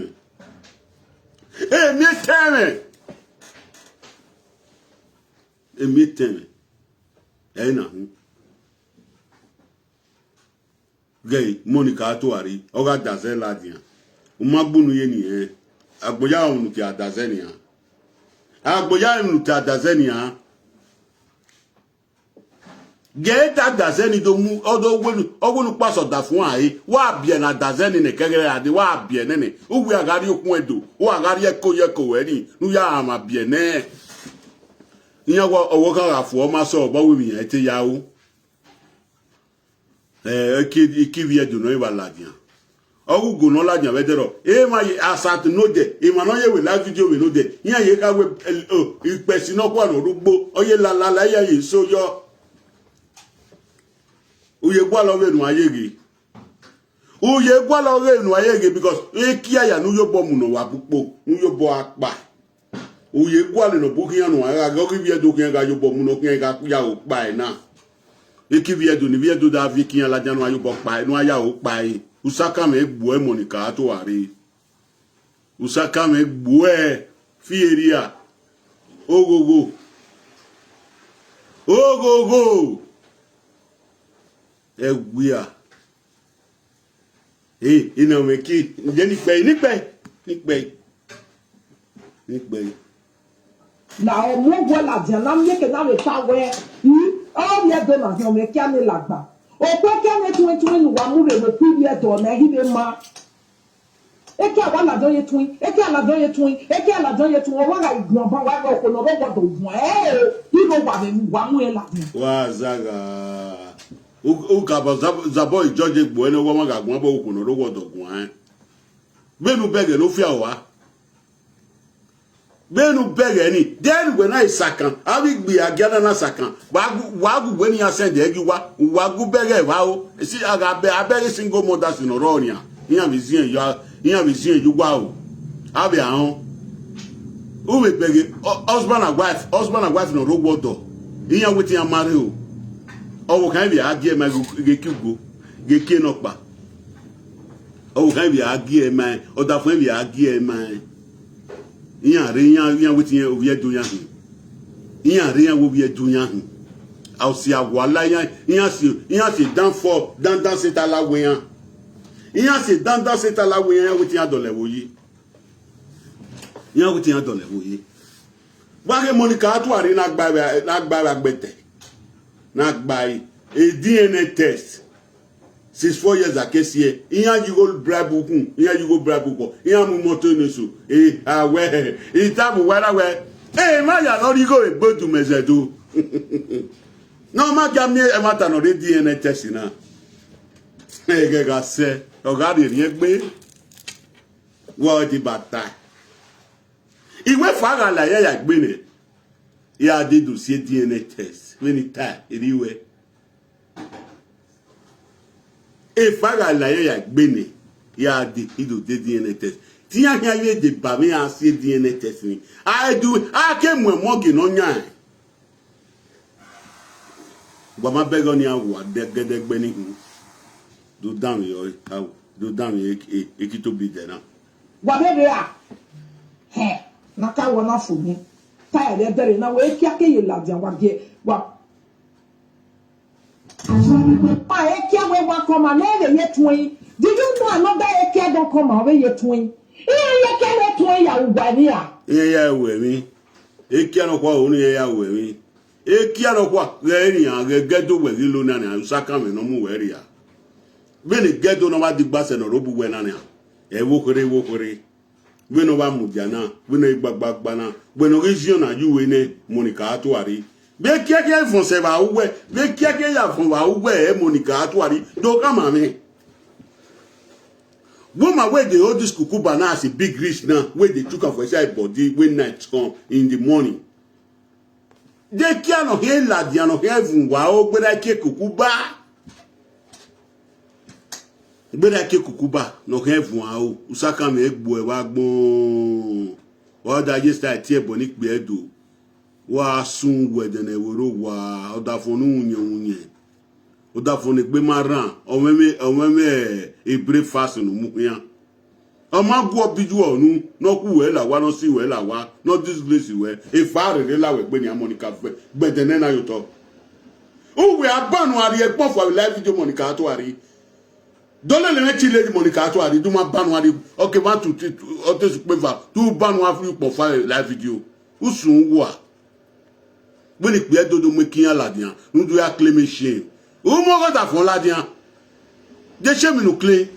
mwẹ. Emiẹtẹn mwẹ. Emiẹtẹn mwẹ. Ẹ i na hu. Ghẹ Monica Atuari, ọ gha da zẹ ladian. U ma gbunu ye ni ẹn. Agboya ọmwa ne u tie a da zẹ nian. Agboya ọmwa ne u tie a da zẹ nian. Ghẹ da da zẹ ni do mu, ọ do wenu, ọ wenu kpasẹ ọdafẹn ua re. Wa biẹ ne a da zẹ ni nẹ kẹghẹrẹ a dee, wa biẹ nẹnẹ. Uwẹ a gha rrie okhuẹn do, u a gha rrie ẹko ye ẹko ruẹ ni, ne u ya rhan biẹ nẹ. Iran wa, ọvbokhan gha fo, ọ ma sẹ ọbọ, wẹ emwi iran te ya ru. Ẹ, iki, iki ivbi Ẹdo nọ i vba ladian. Ọ ghe ugo ne ọ ladian vbe ẹdẹrọ. Emwa ye asat nodẹ, emwa ne ọ ye vbe live video vbe nodẹ. Iran ye kha wẹ, ẹ, o, ikpẹsi nọkhua ne ọ rre ugbo, ọ ye lalala, iran ye so yọ. U ye gualọ vbene uwa ye ghe. U ye gualọ vbene uwa ye ghe, because ekia ya ne u ye obọ mu ne ọ wa bu kpo, ne u ye obọ a kpa. U ye gualọ ne ọ bu khian ne uwa gha ghe, ọ ghi vbi Ẹdo khian gha ye obọ mu ne ọ khian gha ya aro kpa ẹre na. Iki ivbi Ẹdo ne ivbi Ẹdo da viẹ ekian ladian ne uwa ye obọ kpa ẹre, ne uwa ya aro kpa ẹre. Usakan mwẹ gbuẹ Monica Atuari. Usakan mwẹ gbuẹ Fieria. Oghogho. Oghogho. Ẹwia. Ee, ina mwẹ ki, nde ni kpẹe, ni kpẹe, ni kpẹe, ni kpẹe. Na ọ mu oguẹ ladian, na miẹn eke na vbe ta wẹẹ, I, ọ rrie Ẹdo na khian mwẹ kia ne lagba. Okpia kia ne tuẹn tuẹn ne uwa mu vbe vbe ku ivbi Ẹdo na, I ghi vbe ma. Eke a wa ladian ye tuẹn, eke a ladian ye tuẹn, eke a ladian ye tuẹn, ọ wa gha guan ban wa ghe okhuo ne ọ rre owa do guan, ẹ, I rre owa vbe ne uwa mu ẹn ladian. Wa zagha. U, u ka bọ Zab-, Zabọ Judge egbe ẹre ne ọ wa ma gha guan, bọ okhuo ne ọ rre owa do guan. Vbene u bẹghe ne u fia ua. Vbene u bẹghe ni, then wẹ na i sakan, avbe igbe a gia na na sakan, wa gu, wa gu wẹ ne iran send ẹre gie uwa, wa gu bẹghe evba o. Esi a gha bẹ, a bẹghe single mothers ne ọ rrọọ nian, iran vbe ziẹn ya, iran vbe ziẹn ye uwa o. Avbe ahọn. U vbe bẹghe, hu-, husband and wife, husband and wife ne ọ rre owa ọdọ, iran wẹ te iran marry o. Ọvbokhan vbe a gie ma ghe ki ugo, ghe kie nọkpa. Ọvbokhan vbe a gie ma, ọdafẹn vbe a gie ma. Iran rre, iran, iran wẹ te iran ovbi Ẹdo iran hin. Iran rre, iran wẹ ovbi Ẹdo iran hin. A si awala iran, iran si, iran si danfọ, dandan se ta la wẹ iran. Iran si dandan se ta la wẹ iran, iran wẹ te iran dọlọ ẹvbo yi. Iran wẹ te iran dọlọ ẹvbo yi. Wa ghe Monica Atuari na gba vbe, na gba vbe agbẹtẹ. Na gba e, e D N A test. Since four years a case here, iran yi igho bribe ukun, iran yi igho bribe ukpọ, iran mu moto ne eso, e, a wẹ, e ta bu uwa ra wẹ, e, ma ya nọ rhie igho egbe du mẹ zẹ do. Ne ọ ma gia miẹn ẹmwata ne ọ rre D N A test na. Ẹghẹ gha sẹ, ọ gha rhie rhiẹn gbe. Wẹ ọ deba ta. Iwẹ fa gha la ya ya egbe nẹ. Iran dee do si D N A test vbene I ta erriọ ruẹ. Efa gha la iran ya egbe nẹ, iran dee do de D N A test. Te iran khian ye deba vbe iran si D N A test ni, a i du, a ke mu ẹmwẹ ọghe ne ọ yan ẹn. Wa ma bẹghe ọnii, a wa gẹdẹgbẹ ni hin. Do danmwẹ ọre, a do danmwẹ e, e, Ekitobi dẹ na. Wa vbe rre a? Hẹ, na ka wọ na fo ni. Ta ẹre ẹdẹrẹ na, wẹ ekia ke ye ladian, wa gie, wa. Ma ekia wẹ wa kọma ne vbe ye tuẹn. Do you know another ekia don kọma ọ vbe ye tuẹn? Iran ye ekia vbe tuẹn ya ugua ni a? Iran ya ru emwi. Ekia nọkhua ho ne iran ya ru emwi. Ekia nọkhua ghẹ rian ghẹ gẹdo wẹ ghi lo na nian, usakanmwẹ ne ọ mu wẹ rria. Vbene gẹdo ne ọ wa digba sẹ ne ọ rre obọ uwẹ na nian, ẹ vbe okherhe, vbe okherhe. Vbene ọ wa mudia na, vbene ọ ghi gbagbagba na, wẹ ne ọ ghi ziọn na ye uwẹ nẹ, Monica a tua rre. Vbe ekiakia vọn sẹ vbe aro uwẹ, vbe ekiakia ya vọn vbe aro uwẹ, ẹ Monica a tua rre, do khama mwẹ. Woman wey dey hold this cucumber now as a big rich now, wey dey chook am for inside body wey night come in the morning. De ekia ne ọ khian ladian, ne ọ khian vọn vbe aro, gberra ekia cucumber. Gberra ekia cucumber ne ọ khian vọn aro, usakanmwẹ gbe uẹ vbe agbọn. Wa da ye style tie ẹbọ ne ikpia Ẹdo. Wa sun uwẹ ẹdẹnẹvbo rre owa, ọdafọn ne uwunyẹn uwunyẹn. Ọdafọn ne egbe ma rran, ọ mwẹ mwẹ, ọ mwẹ mwẹ, e breakfast ne u mu khian. Ọ ma gu ọbijuọ unu, ne ọ khu uwẹ la owa, ne ọ si uwẹ la owa, ne ọ disgrace uwẹ. Efa rere la wẹ egbe nian, Monica, vbe ẹdẹnẹ na ye otọ. Uwẹ a ban uan rhie ẹkpọfua vbe live video, Monica a tua rre. Do lele mwẹ chile, Monica a tua rre, do ma ban uan rhie, okay, one, two, three, ọ te sukpeva, do ban uan rhie ukpọfua vbe live video. Usun uwa. Vbene ikpia Ẹdo do mu ekian ladian, ne u do ya claim shame. U mu ọghe ọdafọn ladian. De shame ne u claim?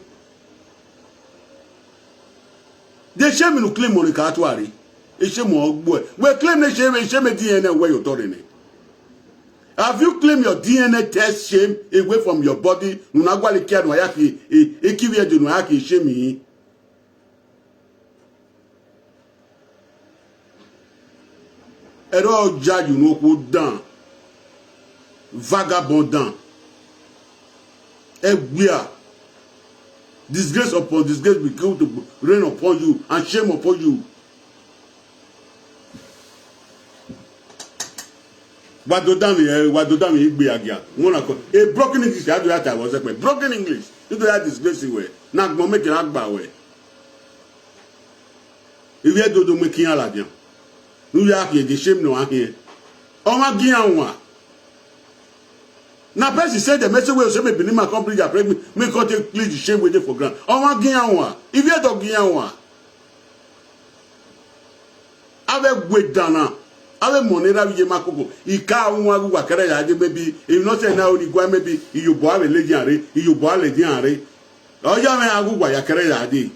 De shame ne u claim, Monica a tua rre? Shame ọ gbe uẹ. Wẹ claim ne shame, shame D N A wẹ ye otọ rre nẹ. Have you claimed your D N A test shame away from your body? Ne u na gualọ ekia ne uwa ya khin, e, ekivbi Ẹdo ne uwa ya khin shame hin. Ẹre ọ ya ye unu okhuo dan, vagabond dan. Ẹwia, disgrace upon disgrace will come to rain upon you and shame upon you. Wa do danmwẹ, eh, wa do danmwẹ igbe agia. Wọ́n na kọ, a broken English, a do ya ta wọ sẹkpẹ. Broken English, a do ya disgrace wẹ. Na gbọn mẹ kẹ na gba wẹ. Ivbi Ẹdo do mu ekian ladian. Ne u ya khian de shame ne ọ khian. Ọmwa gi iran wan. Na person say the message wey say me believe my company their pregnant, me come take clean the shame wey dey for ground. Ọmwa gi iran wan. Ivbi Ẹdo gi iran wan. Avbe gue dan na, avbe mọ ne erha vbe iye ma koko, I ka wan ghe uwa kẹrẹ ya dee, maybe, emwi ne ọ sẹ na, oni gua, maybe, iyobọ avbe ladian rre, iyobọ a ladian rre. Ọ ya mwẹ a ghe uwa ya kẹrẹ ya dee.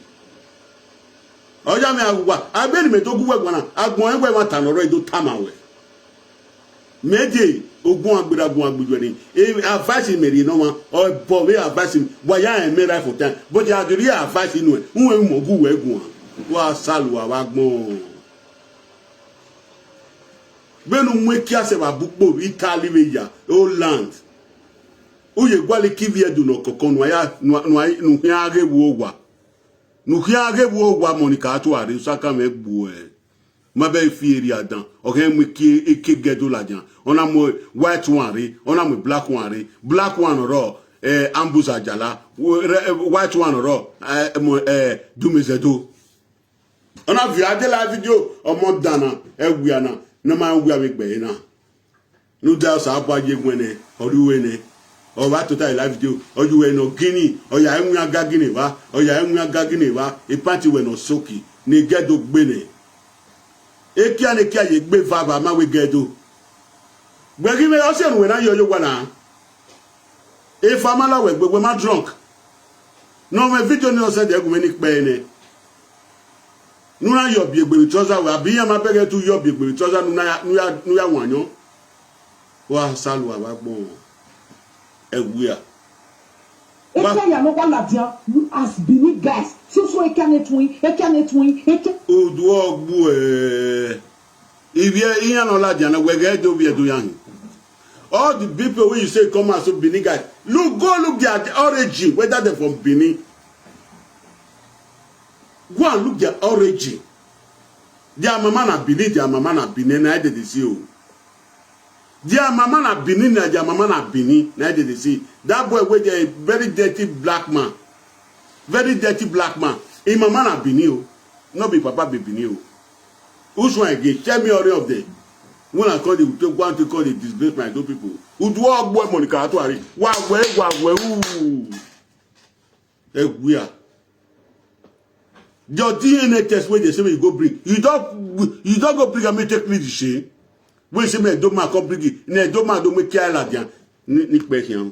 Ọ ya mwẹ a ghe uwa, a be ne mẹ do gu uwẹ guan na, agbọn ẹn wẹ ẹmwata ne ọ rrọọ, I do tama ruẹ. Mẹ de ogun agberra gun agbe yuẹ ni. E advice mẹ rhie ne ọmwa, ọ bọ vbe advice mẹ, wa ya rẹn mẹ right for time. But ya do rhie advice nuẹn, uwẹ mu gu wẹ guan. Wa salu avbe agbọn. Vbene u mu ekia sẹ vbe abukpo vbe Italy vbe ya, Holland. U ye gualọ ikivbi Ẹdo ne ọkọkọ ne uwa ya, ne uwa, ne uwa, ne u khian ghe vbe owa. Ne u khian ghe vbe owa, Monica a tua rre, usakanmwẹ gbe uẹ. Ma bẹghe fi erria dan, ọ khian mu eke, eke gẹdo ladian. Ọ na mu white one rre, ọ na mu black one rre. Black one rrọọ, eh, Ambrose Ajala. Wo-, re-, eh, white one rrọọ, eh, mu, eh, Dumezẹdo. Ọ na viọ a de live video, ọmọ dan na, ẹwia na, ne ọ ma wia vbe egbe ẹre na. Ne u da Osanobua ye wẹn nẹ, ọ rrie uwẹ nẹ. Ọ vbe tota live video, ọ ye uwẹ ne ọ gini, ọ ya ẹwẹn aga gini evba, ọ ya ẹwẹn aga gini evba, ipanti wẹ ne ọ soki, ne gẹdo gbe nẹ. Ekia ne ekia ye gbe eva vbe ama wẹ gẹdo. Wẹ ghi mwẹ, ọ sẹ ne uwẹ na yọ ye owa na. Efa ma la wẹ gbe, wẹ ma drunk. Ne ọ mwẹ video ni ọ send ẹre gu mwẹ ni kpẹre nẹ. Ne u na yọ biegbe vbe trouser wẹ, abi iran ma bẹghe te u yọ biegbe vbe trouser ne u na ya, ne u ya, ne u ya wan yọn. Wa salu avbe agbọn ẹwia. Wa Ekia ya ne ọ wa ladian, you as Benin guys. Soso ekia ne tuin, ekia ne tuin, ekia. Oduọ gbuẹ. Ivie iran nọ ladian na, wẹ ghẹ do vbiẹ do ya hin. All the people wey you say come as Benin guys, look, go look their origin, whether they're from Benin. Go and look their origin. Their mama na Benin, their mama na Benin, na dede si o. Their mama na Benin, na their mama na Benin, na dede si. That boy wey dey very dirty black man, very dirty black man. Him mama na Benin o, no be papa be Benin o. Which one again? Tell me all of them. When I call you, take one to call you disgrace my two people. Udu ogbo Monica Atuari. Wa we, wa we, ooh. Ẹ wia. Your D N A test wey dey say make you go bring. You don, you don go bring am, make take lead shey. Wey say make Edoma come bring it. Na Edoma do make care ladian. Ni, ni kpẹ khian.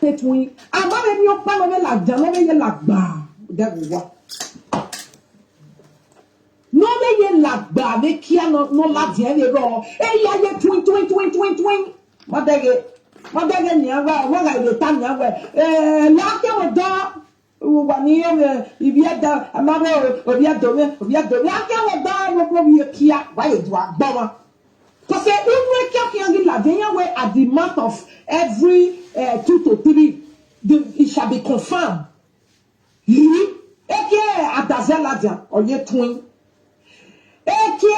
Tetun, a ma vbe miẹn ọkpa ne ọ vbe ladian, ne ọ vbe ye lagba. Devil wa. Ne ọ vbe ye lagba vbe kia nọ, ne ọ ladian vbe rrọọ. E ya ye twin, twin, twin, twin, twin. Ma dẹghe, ma dẹghe nian wẹ, ọ ma gha vbe ta nian wẹ. Eh, la khian vbe dọ. Uwa ni ye mwẹ, ivbi ẹdẹ, a ma rẹ ovbi ẹdẹ mwẹ, ovbi ẹdẹ mwẹ. A khian vbe dọ, vbe ovbi ekia, wa ye do agbọn mwa. Because unu ekia khian ghi ladian, iran wẹ at the mouth of every, eh, two to three, the, it shall be confirmed. Yi, ekie Adaze ladian, ọ ye twin. Ekie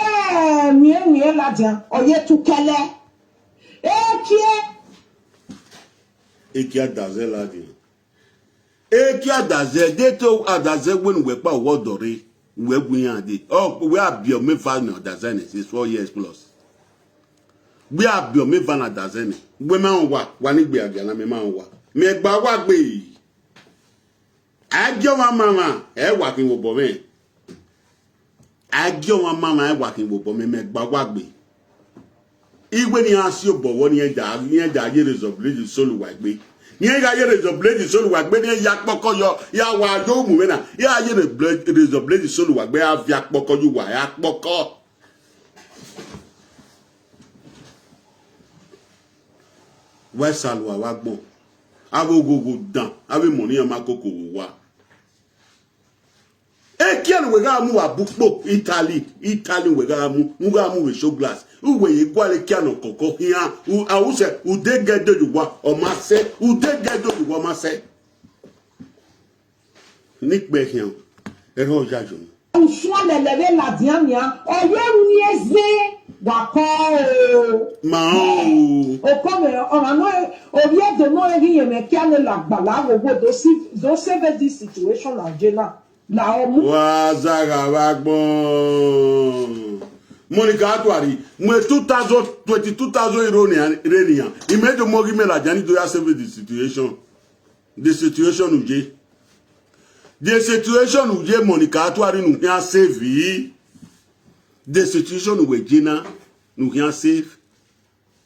Wienwien ladian, ọ ye tukẹlẹ. Ekie, ekie Adaze ladian. Ekie Adaze, de to Adaze wẹ ne uwẹ kpa wẹ ọdọ rre, uwẹ gu iran dee. Ọ, wẹ a biẹ ọmọ eva ne Adaze nẹ, since four years plus. Wẹ a biẹ ọmọ eva ne Adaze nẹ, wẹ ma rẹn owa, wa ni gbe agia na, mẹ ma rẹn owa. Mẹ gba owa gbe. A gie ọmwa mamwa, ẹ wa khin vbe obọ mwẹ. A gie ọmwa mamwa, ẹ wa khin vbe obọ mwẹ, mẹ gba owa gbe. Iwe ne iran si obọ vbọ, ne iran da, ne iran da ye Razor Blade solo uwa egbe. Ne iran gha ye Razor Blade solo uwa egbe, ne iran ya kpọkọ yọ, ya wa yo mu mwẹ na, ya ye Razor Blade, Razor Blade solo uwa egbe, a via kpọkọ ye uwa, ya kpọkọ. Wa salua vbe agbọn. Avbe oghogho dan, avbe emọ ne iran ma koko vbe owa. Ekia ne uwẹ gha mu vbe abukpo Italy, Italy uwẹ gha mu, u gha mu vbe show glass. Uwẹ ye gualọ ekia ne ọ kọkọ khian, u, a u sẹ, u de gẹ do ye uwa, ọ ma sẹ, u de gẹ do ye uwa, ọ ma sẹ. Ni kpẹ khian, ẹrọ ya yọ. Usuan lẹlẹ vbe ladian nian, ọ ye ru ni eze, wa kọ o. Ma o. Okọ mwẹ, ọmwa nọ, ovbi Ẹdo nọ ghi yẹn mwẹ kia ne la gbala wo wo do si, do save this situation na je na. La ọ mu. Wa zagha vbe agbọn. Monica Atuari, mu two thousand, twenty-two thousand euro nian, re nian. I mẹ do mu ghi mẹ ladian ni do ya save the situation. The situation u ye. The situation u ye, Monica Atuari, ne u khian save. The situation uwẹ ye na, ne u khian save.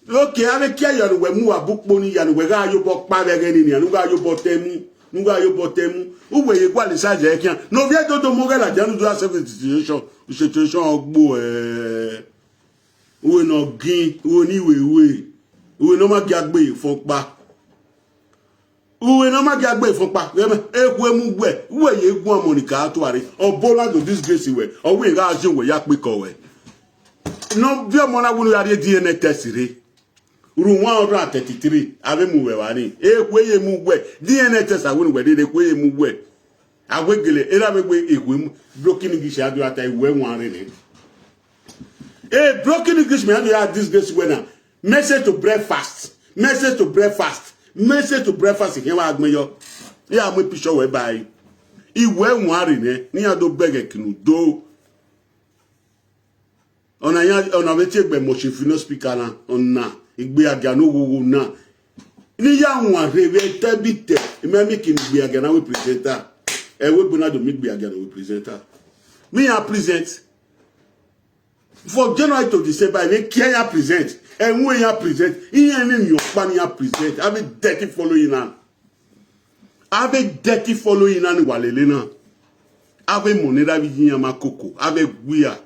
Okay, avbe ekia ya ne uwẹ mu vbe abukpo ni ya, ne uwẹ gha ye obọ kpa vbe ẹghẹ ni nian, ne u gha ye obọ tẹ mu, ne u gha ye obọ tẹ mu. Uwẹ ye gualọ size ẹre khian. Ne ovbi Ẹdo do mu ghẹ ladian ne u do ya save the situation, situation ọgbo ẹ. Uwẹ ne ọ gin, uwẹ ne iwe ru, uwẹ ne ọ ma gia gbe ye fọn ọkpa. Uwẹ ne ọ ma gia gbe ye fọn ọkpa, ghẹ mẹ, ekhue mu wẹ, uwẹ ye guan Monica Atuari, ọ bola do disgrace wẹ, ọ wẹ gha zẹ wẹ ya kpekọ wẹ. Ne ọ viọ ọmọ na wẹ ne u ya rhie D N A test rre. Ru one hundred and thirty-three, avbe mu wẹ vba ni. Ekhue ye mu wẹ, D N A test a wẹ ne uwẹ rhie, ekhue ye mu wẹ. A wẹ gele, erha vbe wẹ ekhue mu, broken English a do ya ta, ekhue wanrẹn nẹ. Hey, broken English, me, how do you add this grace wẹ na? Message to breakfast. Message to breakfast. Message to breakfast. He wa gbẹn yọ. He a mu picture wẹ ba yi. Iwẹ wanrẹn nẹ. Ni a do bẹghe kinu do. Ọna ya, ọna vbe tie egbe mo shi fino speaker na. Ọna igbe agia no wowo na. Ni ya wan rhe vbe tẹ bi tẹ. Imẹ mi kinu igbe agia na we presenter. Ẹ we gbona do mi igbe agia na we presenter. Me ya present. For January to December, vbe kia ya present, ẹmwẹ ya present, iran ni miẹn ọkpa ni ya present, avbe dirty following na. Avbe dirty following na ni wa lele na. Avbe emọ ne erha vbe iye iran ma koko, avbe wia.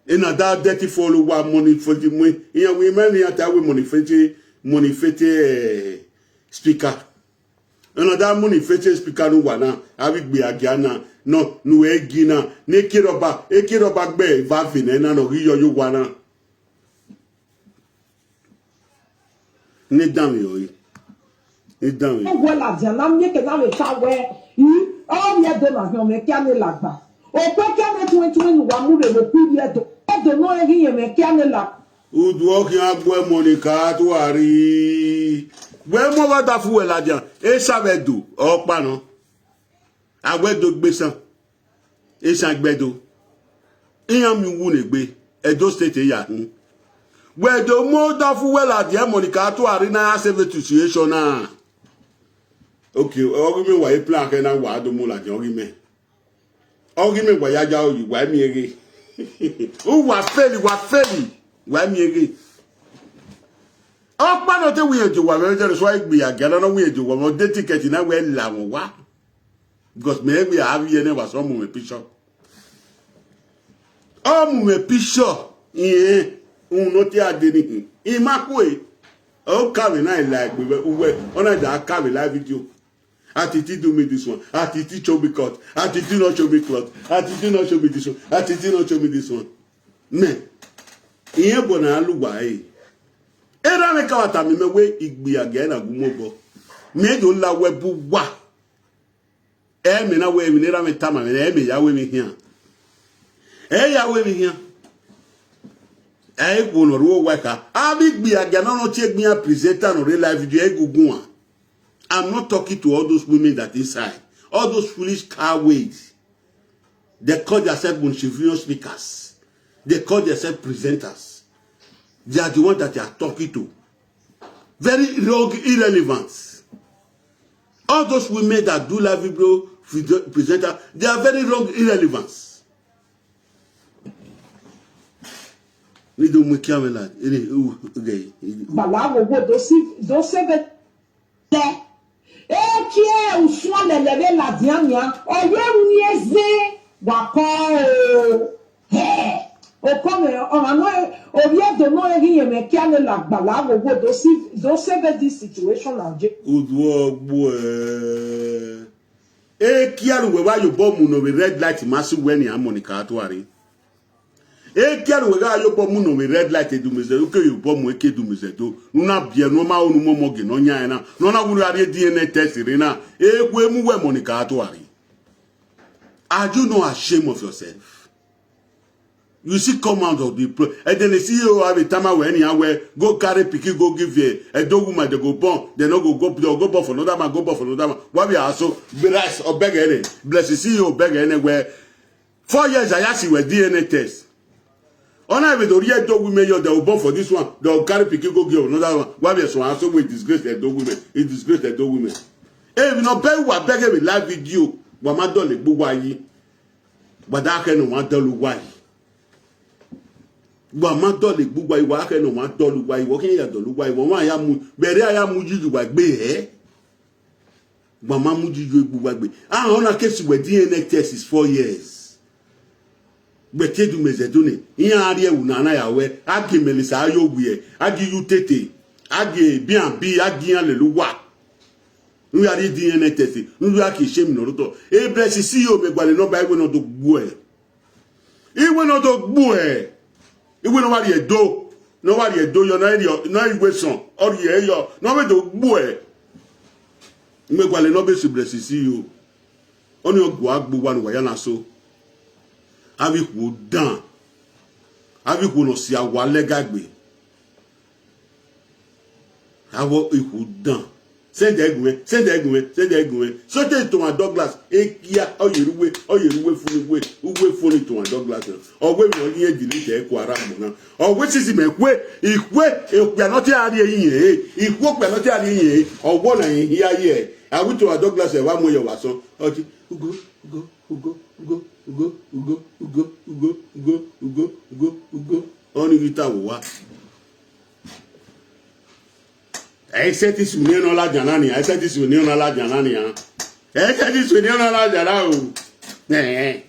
Ena da dirty follow wa money fete mu, iran wi ma ni ya ta we money fete, money fete, eh, speaker. Ọna da mu ni fete speaker ne uwa na, avbe igbe agia na, nọ ne uwẹ gi na, ne ekierọba, ekierọba gbe eva vbe nẹ na ne ọ ghi yọ ye uwa na. Ne danmwehọ re, ne danmwehọ. Wẹ ladian na mieke na vbe ta wẹ, i, ọ rhie Ẹdo na khian mwẹ kia ne lagba. Okpẹ kia ne tuẹn tuẹn ne uwa mu rre vbe okpẹ ivbi Ẹdo. Ẹdo nọ rẹn ghi yẹn mwẹ kia ne la. Udu ọ khian gbe ẹmọ ni ka tua rri. Wẹ mu ọvbadafu wẹ ladian, e sa vbe Ẹdo, ọ kpa nọ. A wẹ Ẹdo gbe esan, esan gbe Ẹdo. Iran miẹn uwu ne egbe, Edo State ya hin. Wẹ do mu ọvbadafu wẹ ladian, ẹmọ ni ka tua rri na ya save situation na. Okay, ọ ghi mẹ wa ye plan akhẹ na wa do mu ladian, ọ ghi mẹ. Ọ ghi mẹ wa ya ya oyi, wa miẹn ghe. Uwa feli, wa feli, wa miẹn ghe. Ọkpa ne ọ te wẹ irẹn die owa mwẹ, ẹdẹ ne ọ sua egbe ya gia na, ne ọ wẹ irẹn die owa mwẹ, ọ de ticket na wẹ la mwẹ owa. Because mẹ wẹ a vbiẹ nẹ wa sẹ ọ mu mwẹ picture. Ọ mu mwẹ picture, irẹn, uhunmwu ne ọ te a de ni hin. I ma kue, ọ ka vbe na la egbe vbe uwẹ, ọ na da ka vbe live video. Atiti do me this one. Atiti show me cloth. Atiti no show me cloth. Atiti no show me this one. Atiti no show me this one. Mẹ, irẹn bọ ne a lu uwa ẹre. Erha mwẹ ka wa tama mẹ wẹ igbe agia na gu mu obọ. Mẹ do la wẹ bu uwa. Ẹ mẹ na wẹ emwi ne erha mwẹ tama mwẹ, ẹ mẹ ya wẹ emwi khian. Ẹ ya wẹ emwi khian. Ẹ i khuo ne ọ rre uwa kha. Avbe igbe agia na ne ọ tie egbe iran presenter ne ọ rre live video, ẹ i gu guan. I'm not talking to all those women that inside. All those foolish cowards. They call themselves motivational speakers. They call themselves presenters. They are the ones that you are talking to. Very wrong, irrelevant. All those women that do live video presenter, they are very wrong, irrelevant. Ni do mu ikian mwẹ la, ere u ghe. Bala wo wo do si, do save tẹ. Ekie usuan lẹlẹ vbe ladian nian, ọ ye ru ni eze wa kọ o. Hẹ, okọ mwẹ, ọmwa nọ, ovbi Ẹdo nọ ghi yẹn mwẹ kia ne la gbala wo wo do si, do save this situation na je. Udu ọ gbuẹ. Ekia ne uwẹ wa ye obọ mu ne ovbi red light ma si uwẹ nian, Monica Atuare. Ekia ne uwẹ gha ye obọ mu ne ovbi red light Edumezẹdo, u ke ye obọ mu eke Edumezẹdo, ne u na biẹ ne ọ ma ho ne u mu ọmọ gie ne ọ yan ẹre na, ne ọ na wẹ u rhie D N A test rre na, ekhue mu uwẹ, Monica Atuare. Are you not ashamed of yourself? You see, come out of the pro-, and then the C E O have a time where any where go carry pikin, go give a, a dog woman, they go born, they no go, go, they go born for another man, go born for another man. Why we are so bless or beg any, bless the C E O beg anywhere. Four years I ask you a D N A test. Ona even the real dog women, you they will born for this one, they will carry pikin, go give another one. Why we are so, so we disgrace the dog women? It disgrace the dog women. Hey, we no beg, we beg every live video. Wa ma dole bu wa yi. Wa da khẹ ne wa dọlọ uwa yi. Wa ma dọlọ egbe uwa yi, wa khẹ ne wa dọlọ uwa yi, wa khian ya dọlọ uwa yi, wa wa ya mu, vbe ẹre a ya mu yi uwa gbe hẹ. Wa ma mu yi egbe uwa gbe. A họn na case wẹ D N A test is four years. Wẹ te Edumezẹdo nẹ, iran a rhie ẹvbo na na ya wẹ, a gie Melissa a yo wiẹ, a gie yu tete, a gie bian bi, a gie iran lele uwa. Ne u ya rhie D N A test, ne u ya kie shame ne ọ rre otọ. Bless C E O, mẹ gualọ ne ọ ba iwẹ ne ọ do gbuẹ. Iwẹ ne ọ do gbuẹ. Iwẹ ne ọ wa rhie do. Ne ọ wa rhie do yọ, ne ọ rhie, ne ọ rhie iwẹ sọn, ọ rhie yọ, ne ọ vbe do gbuẹ. Mẹ gualọ ne ọ be si Bless C E O. Ọnii ọ gua gbe uwa ne uwa ya na so. Avbe ikhuo dan. Avbe ikhuo ne ọ sia uwa lẹga gbe. Avbe ikhuo dan. Send ẹre gu mwẹ, send ẹre gu mwẹ, send ẹre gu mwẹ. Sọte Thomas Douglas, ekia, ọ ye rre uwe, ọ ye rre uwe funu uwe, uwe funu Thomas Douglas na. Ọ wẹ emwi ọ rhie delete ẹre kua rre agbọn na. Ọ wẹ sisi mẹ kue, ikhue, okpia ne ọ te a rhie iyẹn ẹre, ikhue okpia ne ọ te a rhie iyẹn ẹre, ọ wọ na yin hia ye ẹre. A wẹ Thomas Douglas ẹre wa mu ẹre ye ọvbasọn. Ọ ji, ugo, ugo, ugo, ugo, ugo, ugo, ugo, ugo, ugo, ugo, ugo, ugo. Ọnii ghi ta vbe owa. Ẹ i sẹtin sunu ne ọ ladian na nian, ẹ i sẹtin sunu ne ọ ladian na nian. Ẹ i sẹtin sunu ne ọ ladian na o. Ẹn.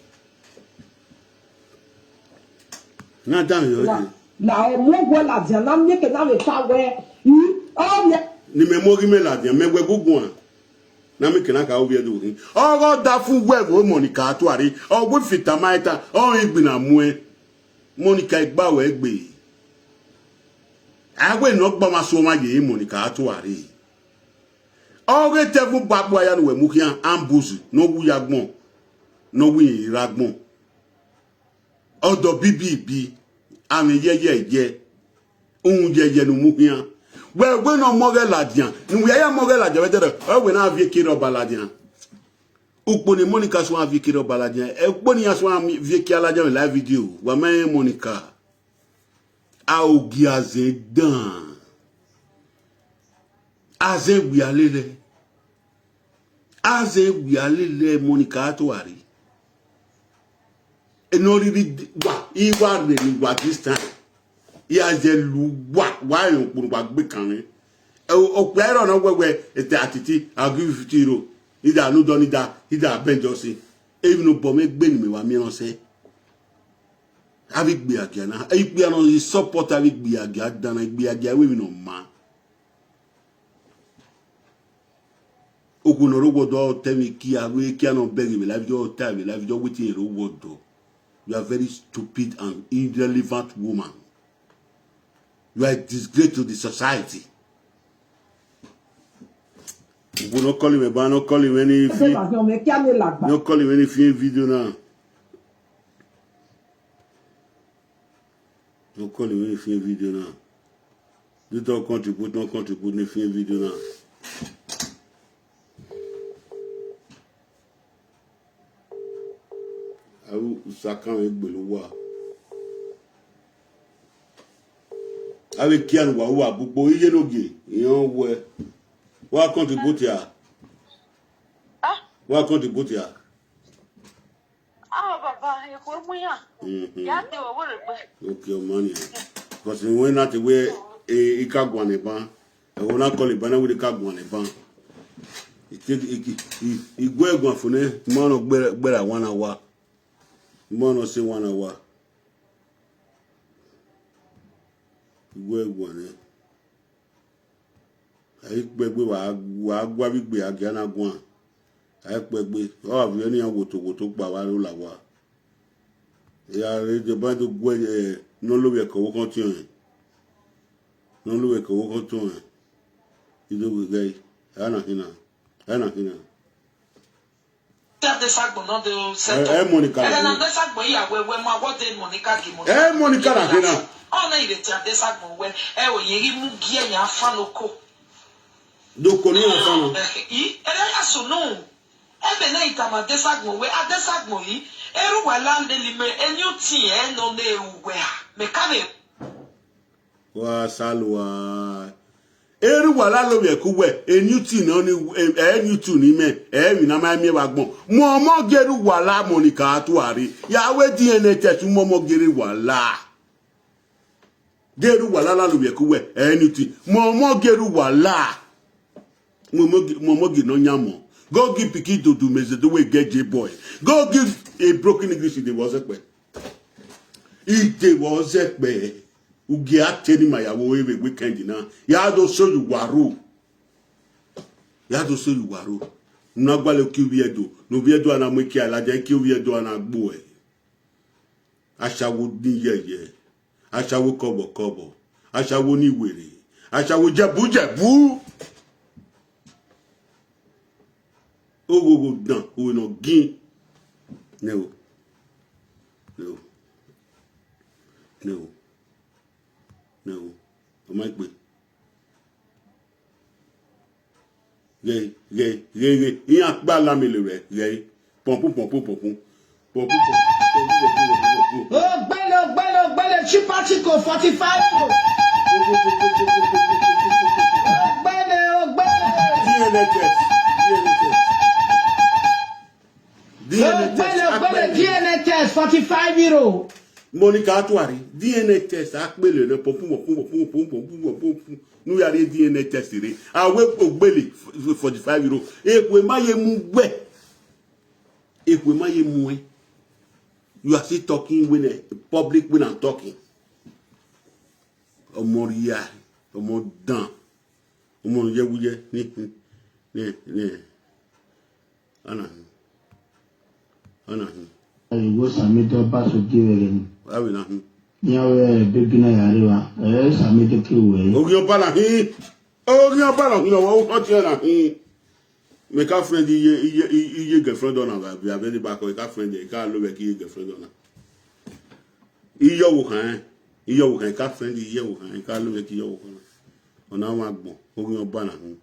Na dan yọ La, ye. La ọ mu wẹ ladian na mieke na vbe ta wẹ, i, ọ rhie. Ne imẹ mu ọghe imẹ ladian, mẹ wẹ gu guan. Na mieke na kha ovbi Ẹdo khin. Ọghe ọdafẹn uwẹ vbe Monica Atuare, ọ wẹ fita ma eta, ọ rẹn igbinna muẹn. Monica, I gba wẹ gbe. A wẹ ne ọ gba ọmwa sẹ ọmwa ye Monica Atuare. Ọghe te ẹvbo ba gbe aya ne uwẹ mu khian, ambush, ne ọ wu ya agbọn, ne ọ wu irẹn rre agbọn. Ọdọ bibibi, amwẹ yẹyẹyẹ, uhunmwu yẹyẹ ne u mu khian. Wẹ wẹ ne ọ mọ ọghẹ ladian, ne uwẹ ya mọ ọghẹ ladian, vbe ẹdẹrẹ, ọ wẹ ne a viẹ eke rre ọba ladian. Ukpo ne Monica suẹn viẹ eke rre ọba ladian, ukpo ne iran suẹn viẹ eke ladian vbe live video, wa ma rẹn Monica. A ogie azẹ dan, azẹ wia lele, azẹ wia lele Monica Atuare. Enọ rhirhi wa, I wa rre ne uwa this time. I a zẹ lu wa, wa rẹn ukpo ne uwa gbe kan mwẹ. Okpia i rrọọ ne ọ wẹwẹ, etẹ atiti, I'll give you fifty euro. Ida ne udọ ni da, ida bẹn jọ si. Emwi ne obọ mwẹ gbe ne imẹ wa miẹn ọsẹ. Avbe igbiagia na, ikpia nọ i support avbe igbiagia dan na, igbiagia wẹ emwi ne ọ maa. Okhuo ne ọ rre owa ọdọ, ọ ta ẹmwẹ ikia, avbe ikia ne ọ bẹghe vbe live video, ọ ta vbe live video, wetin rre owa ọdọ. You are very stupid and irrelevant woman. You are a disgrace to the society. Okhuo ne ọ call mwẹ ba, ne ọ call mwẹ ni fi, ne ọ call mwẹ ni fi video na. Ne ọ call mwẹ ni fi video na. Dotọ contribute, ne ọ contribute ni fi video na. Avbe usakan mwẹ gbele uwa. Avbe kia ne uwa, uwa bugbo iye nogie, irẹn wẹ. Wa contribute a. Ah. Wa contribute a. Ah, baba, ekhue mu iran. Mhm. Ya te vbe were gbe. Okay, ọma nian. Because wẹ na te wẹ, e, I ka guan nẹ ban. Ẹghẹ na call ban na wẹ I ka guan nẹ ban. I te, I, I, I, I gu ẹre guan fo nẹ, ma nọ gbe, gbe ra one hour. Ma nọ sẹ one hour. I gu ẹre guan nẹ. A i kpẹgbe wa, wa gu avbe igbe a gia na guan. A i kpẹgbe, ọ gha viọ ne iran woto woto kpa vbe aro la owa. Iran rre deba do gu ẹre, ne ọ lovbiẹ ke ọvbokhan ọtiọnrẹn. Ne ọ lovbiẹ ke ọvbokhan ọtiọnrẹn. I do ghe ẹre, a na khin na, a na khin na. Te Adesagbọn nọ de o set up. Ẹ, ẹ Monica ẹghẹ ne Lagun. Adesagbọn ya wẹ, wẹ ma wọ de Monica gi Monica. Ẹ Monica Lagun na. Ọ na ire te Adesagbọn wẹ, ẹ o ye ghi mu gie yan fan oko. Do ko ni yan fan. I, ere ya sunu. Ebe ne itama Adesagbọn wẹ, Adesagbọn yi, eru wa la leli me, eni uti ẹ nọ ne eru wẹ a. Me ka vbe Wa salua. Erha uwa la lovbiẹ ke uwẹ, eni uti nọ ni, eni uti ni mẹ, ẹ vbe na ma miẹn vbe agbọn. Mọ ọmọ gie erha uwa la Monica Atuare. Ya wẹ D N A test, mọ ọmọ gie erha uwa la. Gie erha uwa la la lovbiẹ ke uwẹ, eni uti. Mọ ọmọ gie erha uwa la. Mọ ọmọ gie, mọ ọmọ gie nọ yan mọ. Go give pikin dudu mezẹ do we get J boy. Go give a broken English in the world. Ide vbe ọ zẹ kpẹ, u gie a te ne ima ya vbe vbe weekend na, ya do so ye uwa ro. Ya do so ye uwa ro. Na gualọ ke ovbi Ẹdo, ne ovbi Ẹdo a na mu ekia ladian, ke ovbi Ẹdo a na gbe uẹ. Ashawo ni yẹyẹ, ashawo kọbọkọbọ, ashawo ni were, ashawo jẹbujẹbu. Oghogho dan, oghẹ ne ọ gin. Nẹgho. Nẹgho. Nẹgho. Nẹgho. Ọ ma gbe. Ghe, ghe, ghe, ghe. Iran kpa lamele rẹ, ghe. Pọnpun, pọnpun, pọnpun. Pọnpun, pọnpun, pọnpun, pọnpun, pọnpun, pọnpun. Ogbele, ogbele, ogbele, Chipachiko forty-five. Ogbele, ogbele. D N A test, D N A test. D N A test, ogbele, ogbele, akpẹlẹ. D N A test, forty-five euro. Monica Atuare, D N A test, akpẹlẹ rẹ, pọnpun, pọnpun, pọnpun, pọnpun, pọnpun, pọnpun. Ne u ya rhie D N A test rre. A wẹ ogbele, forty-five euro. Ekhue ma ye mu wẹ. Ekhue ma ye mu ẹ. You are still talking when a public when I'm talking. Ọmọ ria, ọmọ dan, ọmọ yẹwuyẹ, ni, ni, ni. Ana hin. Ana hin. Ẹi wo Samido ba so die vbe ẹghẹ ni. Avbe na hin. Iran wẹ baby na ya rre evba, ẹ, Samido ke wẹ. Oghian ọba na hin. Oghian ọba na hin, ọmwa ọtiẹn na hin. Mẹ ka friend iye, iye, iye girlfriend ọna vbe avbe ni ba kọ, I ka friend, I ka lo vbe ke iye girlfriend ọna. Iye ọvbokhan, iye ọvbokhan, I ka friend iye ọvbokhan, I ka lo vbe ke iye ọvbokhan. Ọna wa gbọn, oghian ọba na hin.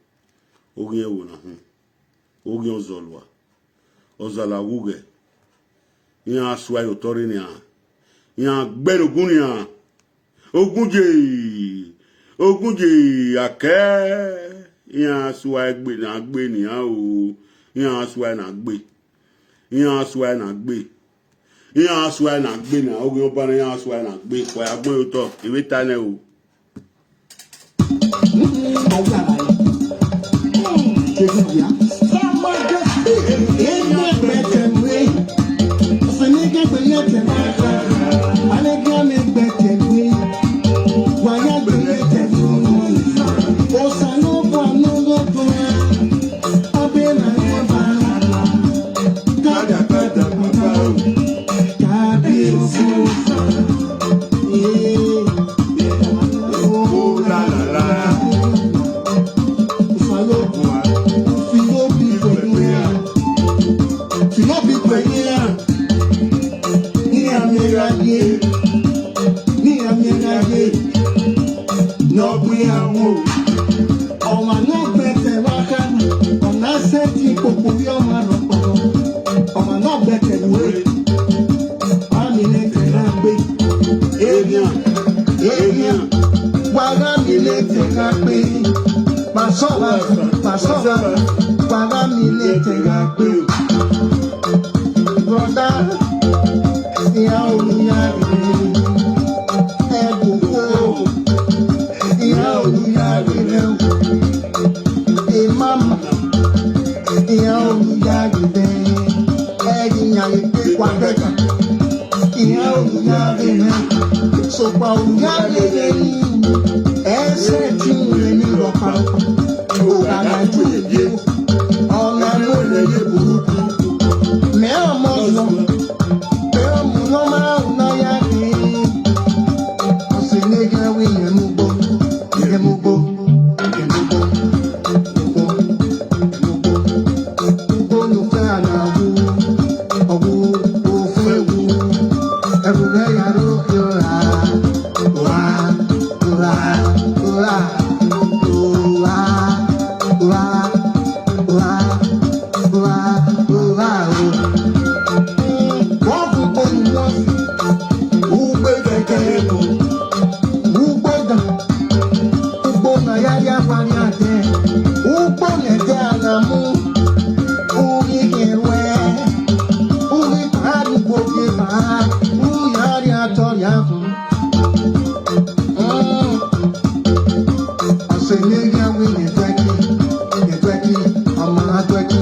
Oghian ẹvbo na hin. Oghian ọzọlua, ọzalua vbe ughẹ, iran sua ye otọ rre nian, iran gbe ẹre ogun nian, ogun ye, ogun ye akẹ, iran sua egbe na gbe nian o, iran sua na gbe, iran sua na gbe, iran sua na gbe nian, oghian ọba na iran sua na gbe, wa ya gbẹn ye otọ, I vbe ta nẹ o. Kábíyèsí. Ee. Oh, la, la, la. Osanobua, fi no bi pẹ̀lú iran. Fi no bi pẹ̀lú iran. Ne iran miẹn gha ye. Ne iran miẹn gha ye. Ne ọ bu iran mu. Ọmwa ne ọ gbẹn ẹtẹ vbe akha na, ọ na sẹtin kpokpo vbe ọmwa rhọkpa. Ọmwa ne ọ gbẹn ẹtẹ vbe ue, wa miẹn ne ẹtẹ gha gbe. Errian, errian, wa gha miẹn ne ẹtẹ gha gbe. Pastor, pastor, wa gha miẹn ne ẹtẹ gha gbe. Brother, iran olu ya rre, ẹgbokho, iran olu ya rre, e mama, iran olu ya rre, ẹghe iran ghe kua kẹkan, iran olu ya rre, sokpan olu ya rre ni, ẹsẹ ẹtin rre ni rhọkpa, oghana ju ye. Ọna mu ẹre ye burúkú. Mẹ ọmọ yọ, mẹ ọmọ yọ ma una ya ke. Ọsẹ ne gẹ wẹ yẹn mu gbo, yẹn mu gbo, yẹn mu gbo, mu gbo, mu gbo. Ugbo ne ufẹ a na wu, ọ wu, ufẹ wu. Ẹvbo ghẹ ya ro, yo ra. Ua, ua, ua, ua, ua, ua, ua, ua, o. Wọ́n fún gbogbo wọn. Ugbe kẹkẹ epo. Ugbo dan. Ugbo na ya ya fari atẹ. Ugbo nẹdẹ alamu. Uri kẹwẹ. Uri paru gboke ma. Uri ari atọ ya fun. Ọsẹ ne gha wẹ ne tuẹki, ne tuẹki, ọmọ na tuẹki,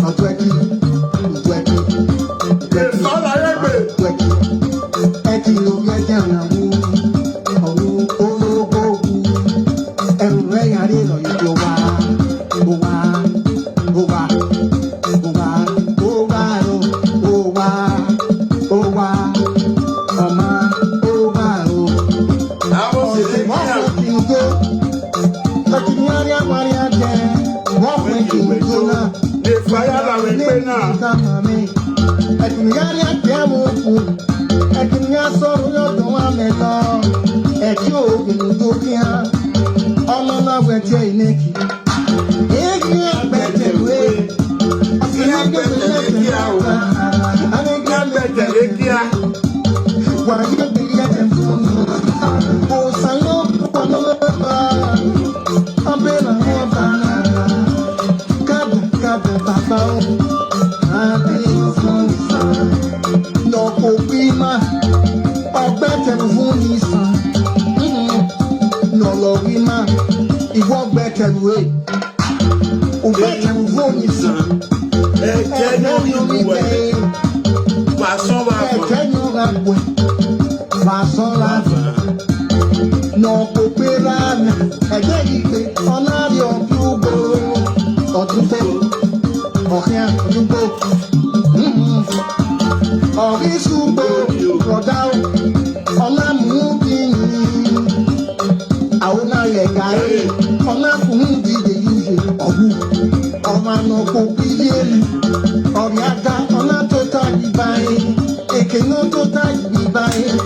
ọ tuẹki, tuẹki, tuẹki, tuẹki. Ẹki ne ovbi ẹdẹ na wu, ọ wu, ologbo wu. Ẹrhu rẹ ya rre lọ ye owa, owa, owa, owa, owa, o, owa, owa, ọma, owa, o. Ọsẹ ne ọ fẹkin ugo, ẹki ne iran rhie awanrhian dẹ, vbe ọ fẹkin ugo na. Ne fire la vbe egbe na. Ẹki ne iran rhie agbia vbe okhuo. Ẹki ne iran sọrọ ye ọdọ ọmwa mẹ nọ, ẹki oghẹ ne udo khian, ọmọ na wẹ tie ẹre nẹki. Eghian gbẹtẹ ru e, iran gbẹtẹ vbe ekia o, iran gbẹtẹ vbe ekia. Wa ye gbe ye ẹtẹ fun, Osanobua ne ọ ba, ọ bẹn na wọn ba na. Kada, kada, baba o, a de fun isan. Ne ọ koko ima, ọ gbẹtẹ vbe uvun ne isan. Ne ọ lọghọ ima, I wẹ ọ gbẹtẹ vbe ue. U gbẹtẹ vbe uvun ne isan. Ẹkẹ ne ọ rhie uwẹ, vbe asọn vbe avan. Ẹkẹ ne ọ gha guẹ, vbe asọn vbe avan. Ne ọ koko erha na, ẹdẹ ghi gbe, ọ na rrie ọghe ugbo, ọdugbo, ọ khian, ọ Ẹga ẹre, ọ na khumu dide ye uye ọghu. Ọmwa ne ọ kpokpo iye elu, ọ rhie aga, ọ na tota iba ẹre. Eke ne ọ tota iba ẹre,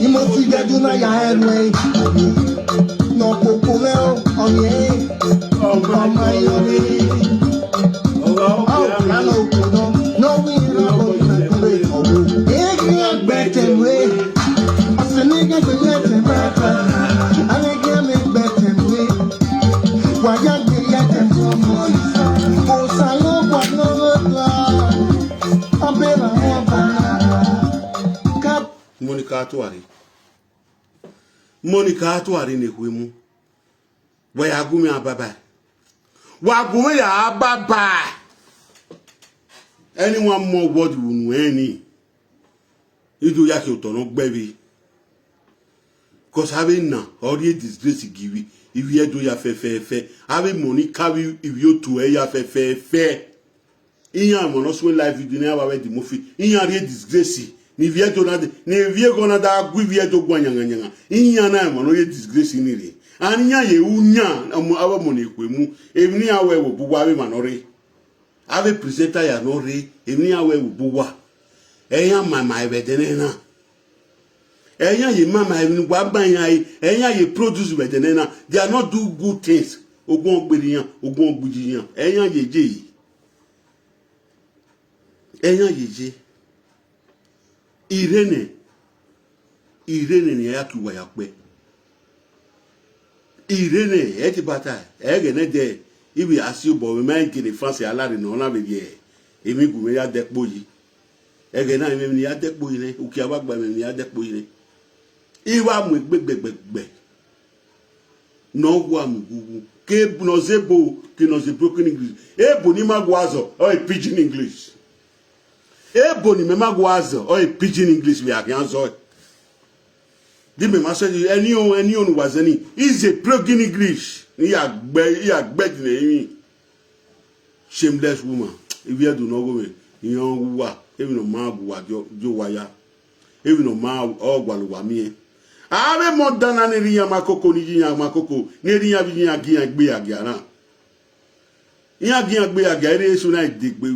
imoti gẹdu na ya ẹruẹ. Ne ọ kpokpo mwẹ o, ọ rhie ẹre, ọ ma yọ rre. Ọ, ọ na no kodo, ne ọ wẹ iran ọghe na gbe ọghu. Eghian gbe ẹtẹn mu ẹre. Ọsẹ ne eghian gbe ẹtẹn mu ẹre. Avbe eghian mwẹ gbe ẹtẹn mu ẹre. Wa ya gbe ya ẹtẹn mu ọmọ. Osa ne ọ gua ne ọ gha. Ọ bera mwẹ ọba na. Ka Monica Atuari. Monica Atuari ne ekhue mu. Wa ya gu mwẹ a bye bye. Wa gu mwẹ ya a bye bye. Anyone more word unu ẹni, I do ya ke otọ nọ gbẹ vbe. Cause avbe na, ọ rhie disgrace gi ivbi, ivbi Ẹdo ya fẹfẹfẹ. Avbe Monica vbe ivbi otu ẹ ya fẹfẹfẹ. Iran emwa ne ọ suẹn live video ne iran vbe avbe Eddie Murphy, iran rhie disgrace ne ivbi Ẹdo na de, ne ivbi eghọ na da gu ivbi Ẹdo guan yangan yangan. Iran na emwa ne ọ rhie disgrace ni rre. And iran ye ru yan, ọmọ, avbe ọmọ ne ekhue mu, emwi ne iran wẹ vbe obọ uwa avbe emwa ne ọ rre. Avbe presenter ya ne ọ rre, emwi ne iran wẹ vbe obọ uwa. Ẹ iran ma ma vbe ẹdẹ nẹ na. Ẹ iran ye ma ma emwi ne uwa ma iran re, ẹ iran ye produce vbe ẹdẹ nẹ na. They are not do good things. Ogun ọ gbere iran, ogun ọ gbiji iran. Ẹ iran ye je yi. Ẹ iran ye je. Irene, Irene ne a ya ke uwa ya kpẹ. Irene, ẹ te bata, ẹghẹ nẹ dẹ, ivbi a si obọ, mẹ ma gele fancy alare nọ, ọ na vbe rhie emwi gu mwẹ ya dẹ kpo yi. Ẹghẹ na, emwi ne I ya dẹ kpo yi nẹ, ukia vbe gba emwi ne I ya dẹ kpo yi nẹ. I wa mu egbe gbẹgbẹgbẹ. Ne ọ wa mu ghughu. Ke ne ọ zẹ ebo, ke ne ọ zẹ broken English. Ebo ne ima gua zọ, ọ e pidgin English. Ebo ne imẹ ma gua zọ, ọ e pidgin English vbe a khian zọ. Di mẹ ma sẹ ẹni o, ẹni o ne uwa zẹ ni, is a broken English. Ne I ya gbe, I ya gbe ẹdin ẹrinmwi. Shameless woman. Ivbi Ẹdo ne ọ gho mwẹ, iran uwa, emwi ne ọ ma gu uwa, dio, dio uwa ya. Emwi ne ọ ma, ọ gualọ uwa miẹn. Avbe emọ dan na ne erha iran ma koko, ne iye iran ma koko, ne erha iran vbe iye iran gie iran gbe ya gia na. Iran gie iran gbe ya gia, erha eso na de gbe,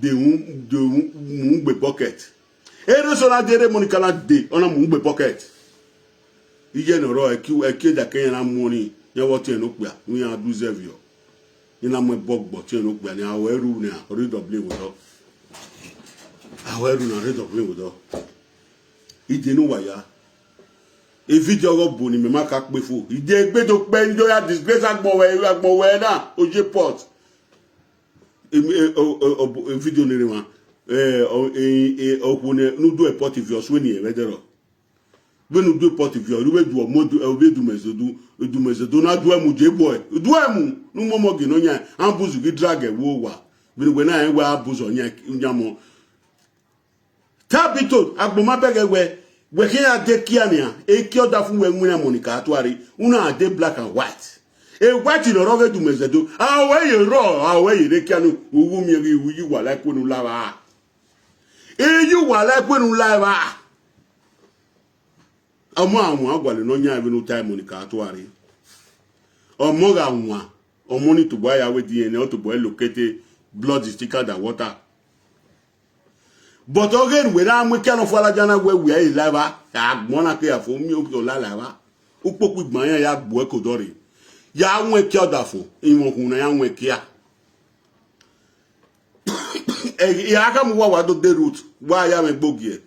de mu, de mu, mu gbe bucket. Erha eso na de rre Monica na de, ọ na mu gbe bucket. Iye ne ọ rrọọ, ẹki, ẹki ẹdẹ ke iran na mu ọnii, iran vbe ọtiẹn ne okpia, ne iran du zẹvbiọ. Iran na mu ẹbọ gbọ ọtiẹn ne okpia, ne a ho ẹru ne a rre dọbule vbe odọ. A ho ẹru ne a rre dọbule vbe odọ. Ide ne uwa ya. Evidio ọghe ọbo ne imẹ ma ka kpe fo. Ide egbe do kpẹ, do ya disgrace agbọn wẹ, agbọn wẹ na, oje pot. Em, e, o, o, o, evidio ne rre emwa, eh, o, e, e, okhuo ne, ne u do e pot viọ suẹn ni ẹmwẹ dẹrọ. Vbene u do e pot viọ, u vbe du ọmọ, u vbe du mẹ zodu, du mẹ zodu, na du ẹmu je bọe, du ẹmu, ne u mu ọmọ gie ne ọ yan, ambuzu ghi drag ẹvbo owa. Vbene uwẹ na rẹn wẹ ambuzu ọ yan, yan ọmọ. Tabito, agbọn ma bẹghe wẹ, wẹ khian ya de kia nian, eke ọdafẹn wẹ winna Monica Atuari, u na de black and white. E white ne ọ rrọọ vbe du mẹ zẹdo, a ru ẹre ye rrọọ, a ru ẹre ye rre kia ne u wu miẹn ghi ru iye uwa la ẹkue ne u la evba. Iye uwa la ẹkue ne u la evba. Ọmọ a wan gualọ ne ọ yan vbene u ta Monica Atuari. Ọmọ gha wan, ọmọ ni tobọ ya wẹ ediẹn nẹ, ọ tobọ locate, blood is thicker than water. But ọghe ne uwẹ na mu ekia nọ fua ladian na wẹ wia e la evba, agbọn na ke ya fo miẹn oke ọ la la evba. Ukpokpo igban iran ya gbuẹ ke odọ rre. Ya wan ekia ọdafẹn, imwẹ okhun na ya wan ekia. Ẹ, I a khama uwa wa do de Ruth, wa ya mwẹ gbe ogiẹ.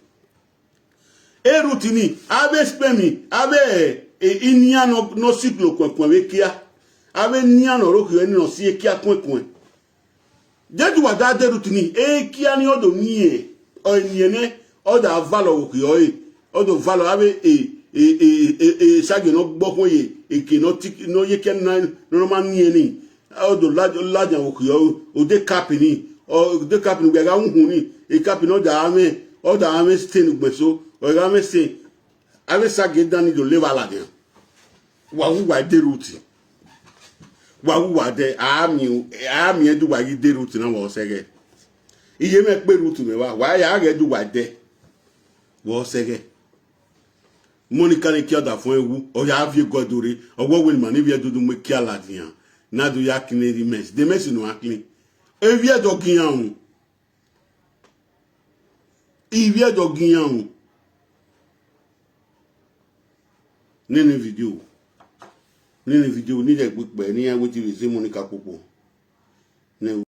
E Ruth ni, avbe sperm, avbe, e, inian nọ, nọ si glo kuẹnkuẹn vbe ekia. Avbe inian nọ rre okhiọ ni nọ si ekia kuẹnkuẹn. Deghẹ wa da de Ruth ni, ekia ni ọ do miẹn, ọ niẹn nẹ, ọ da valọ vbe okhiọ ẹre, ọ do valọ avbe, e, e, saghe ne ọ gbọ khuẹn ye, eke ne ọ ti, ne ọ ye ekia na, ne ọ ma niẹn ni. Ọ do la, ladian vbe okhiọ, ọ de cup ni, ọ de cup ni, wẹ gha uhun ni, e cup ni, ọ da mwẹ, ọ da mwẹ stain ugbẹn so, ọ gha mwẹ stain, avbe saghe dan ni do le evba ladian. Wa wu wa de Ruth. Wa wu wa de, a miẹn, a miẹn du wa ghi de Ruth na wa ọsẹghẹ. Iye mwẹ kpe Ruth mwẹ wa, wa ya ghẹ du wa de. Wa ọsẹghẹ. Monica ni kia ọdafẹn wu, ọ ya viọ eguẹdo rre, ọ wẹ wẹ ne ima ni vbiẹ do do mu ekia ladian, ne a do ya clean the mess. The mess no a clean. Ivbiẹdẹ ọ gi iran ru. Ivbiẹdẹ ọ gi iran ru. Nene video. Nene video, ne I rhie egbe kpẹ, ne iran wẹ te vbe zẹ Monica kpokpo. Ne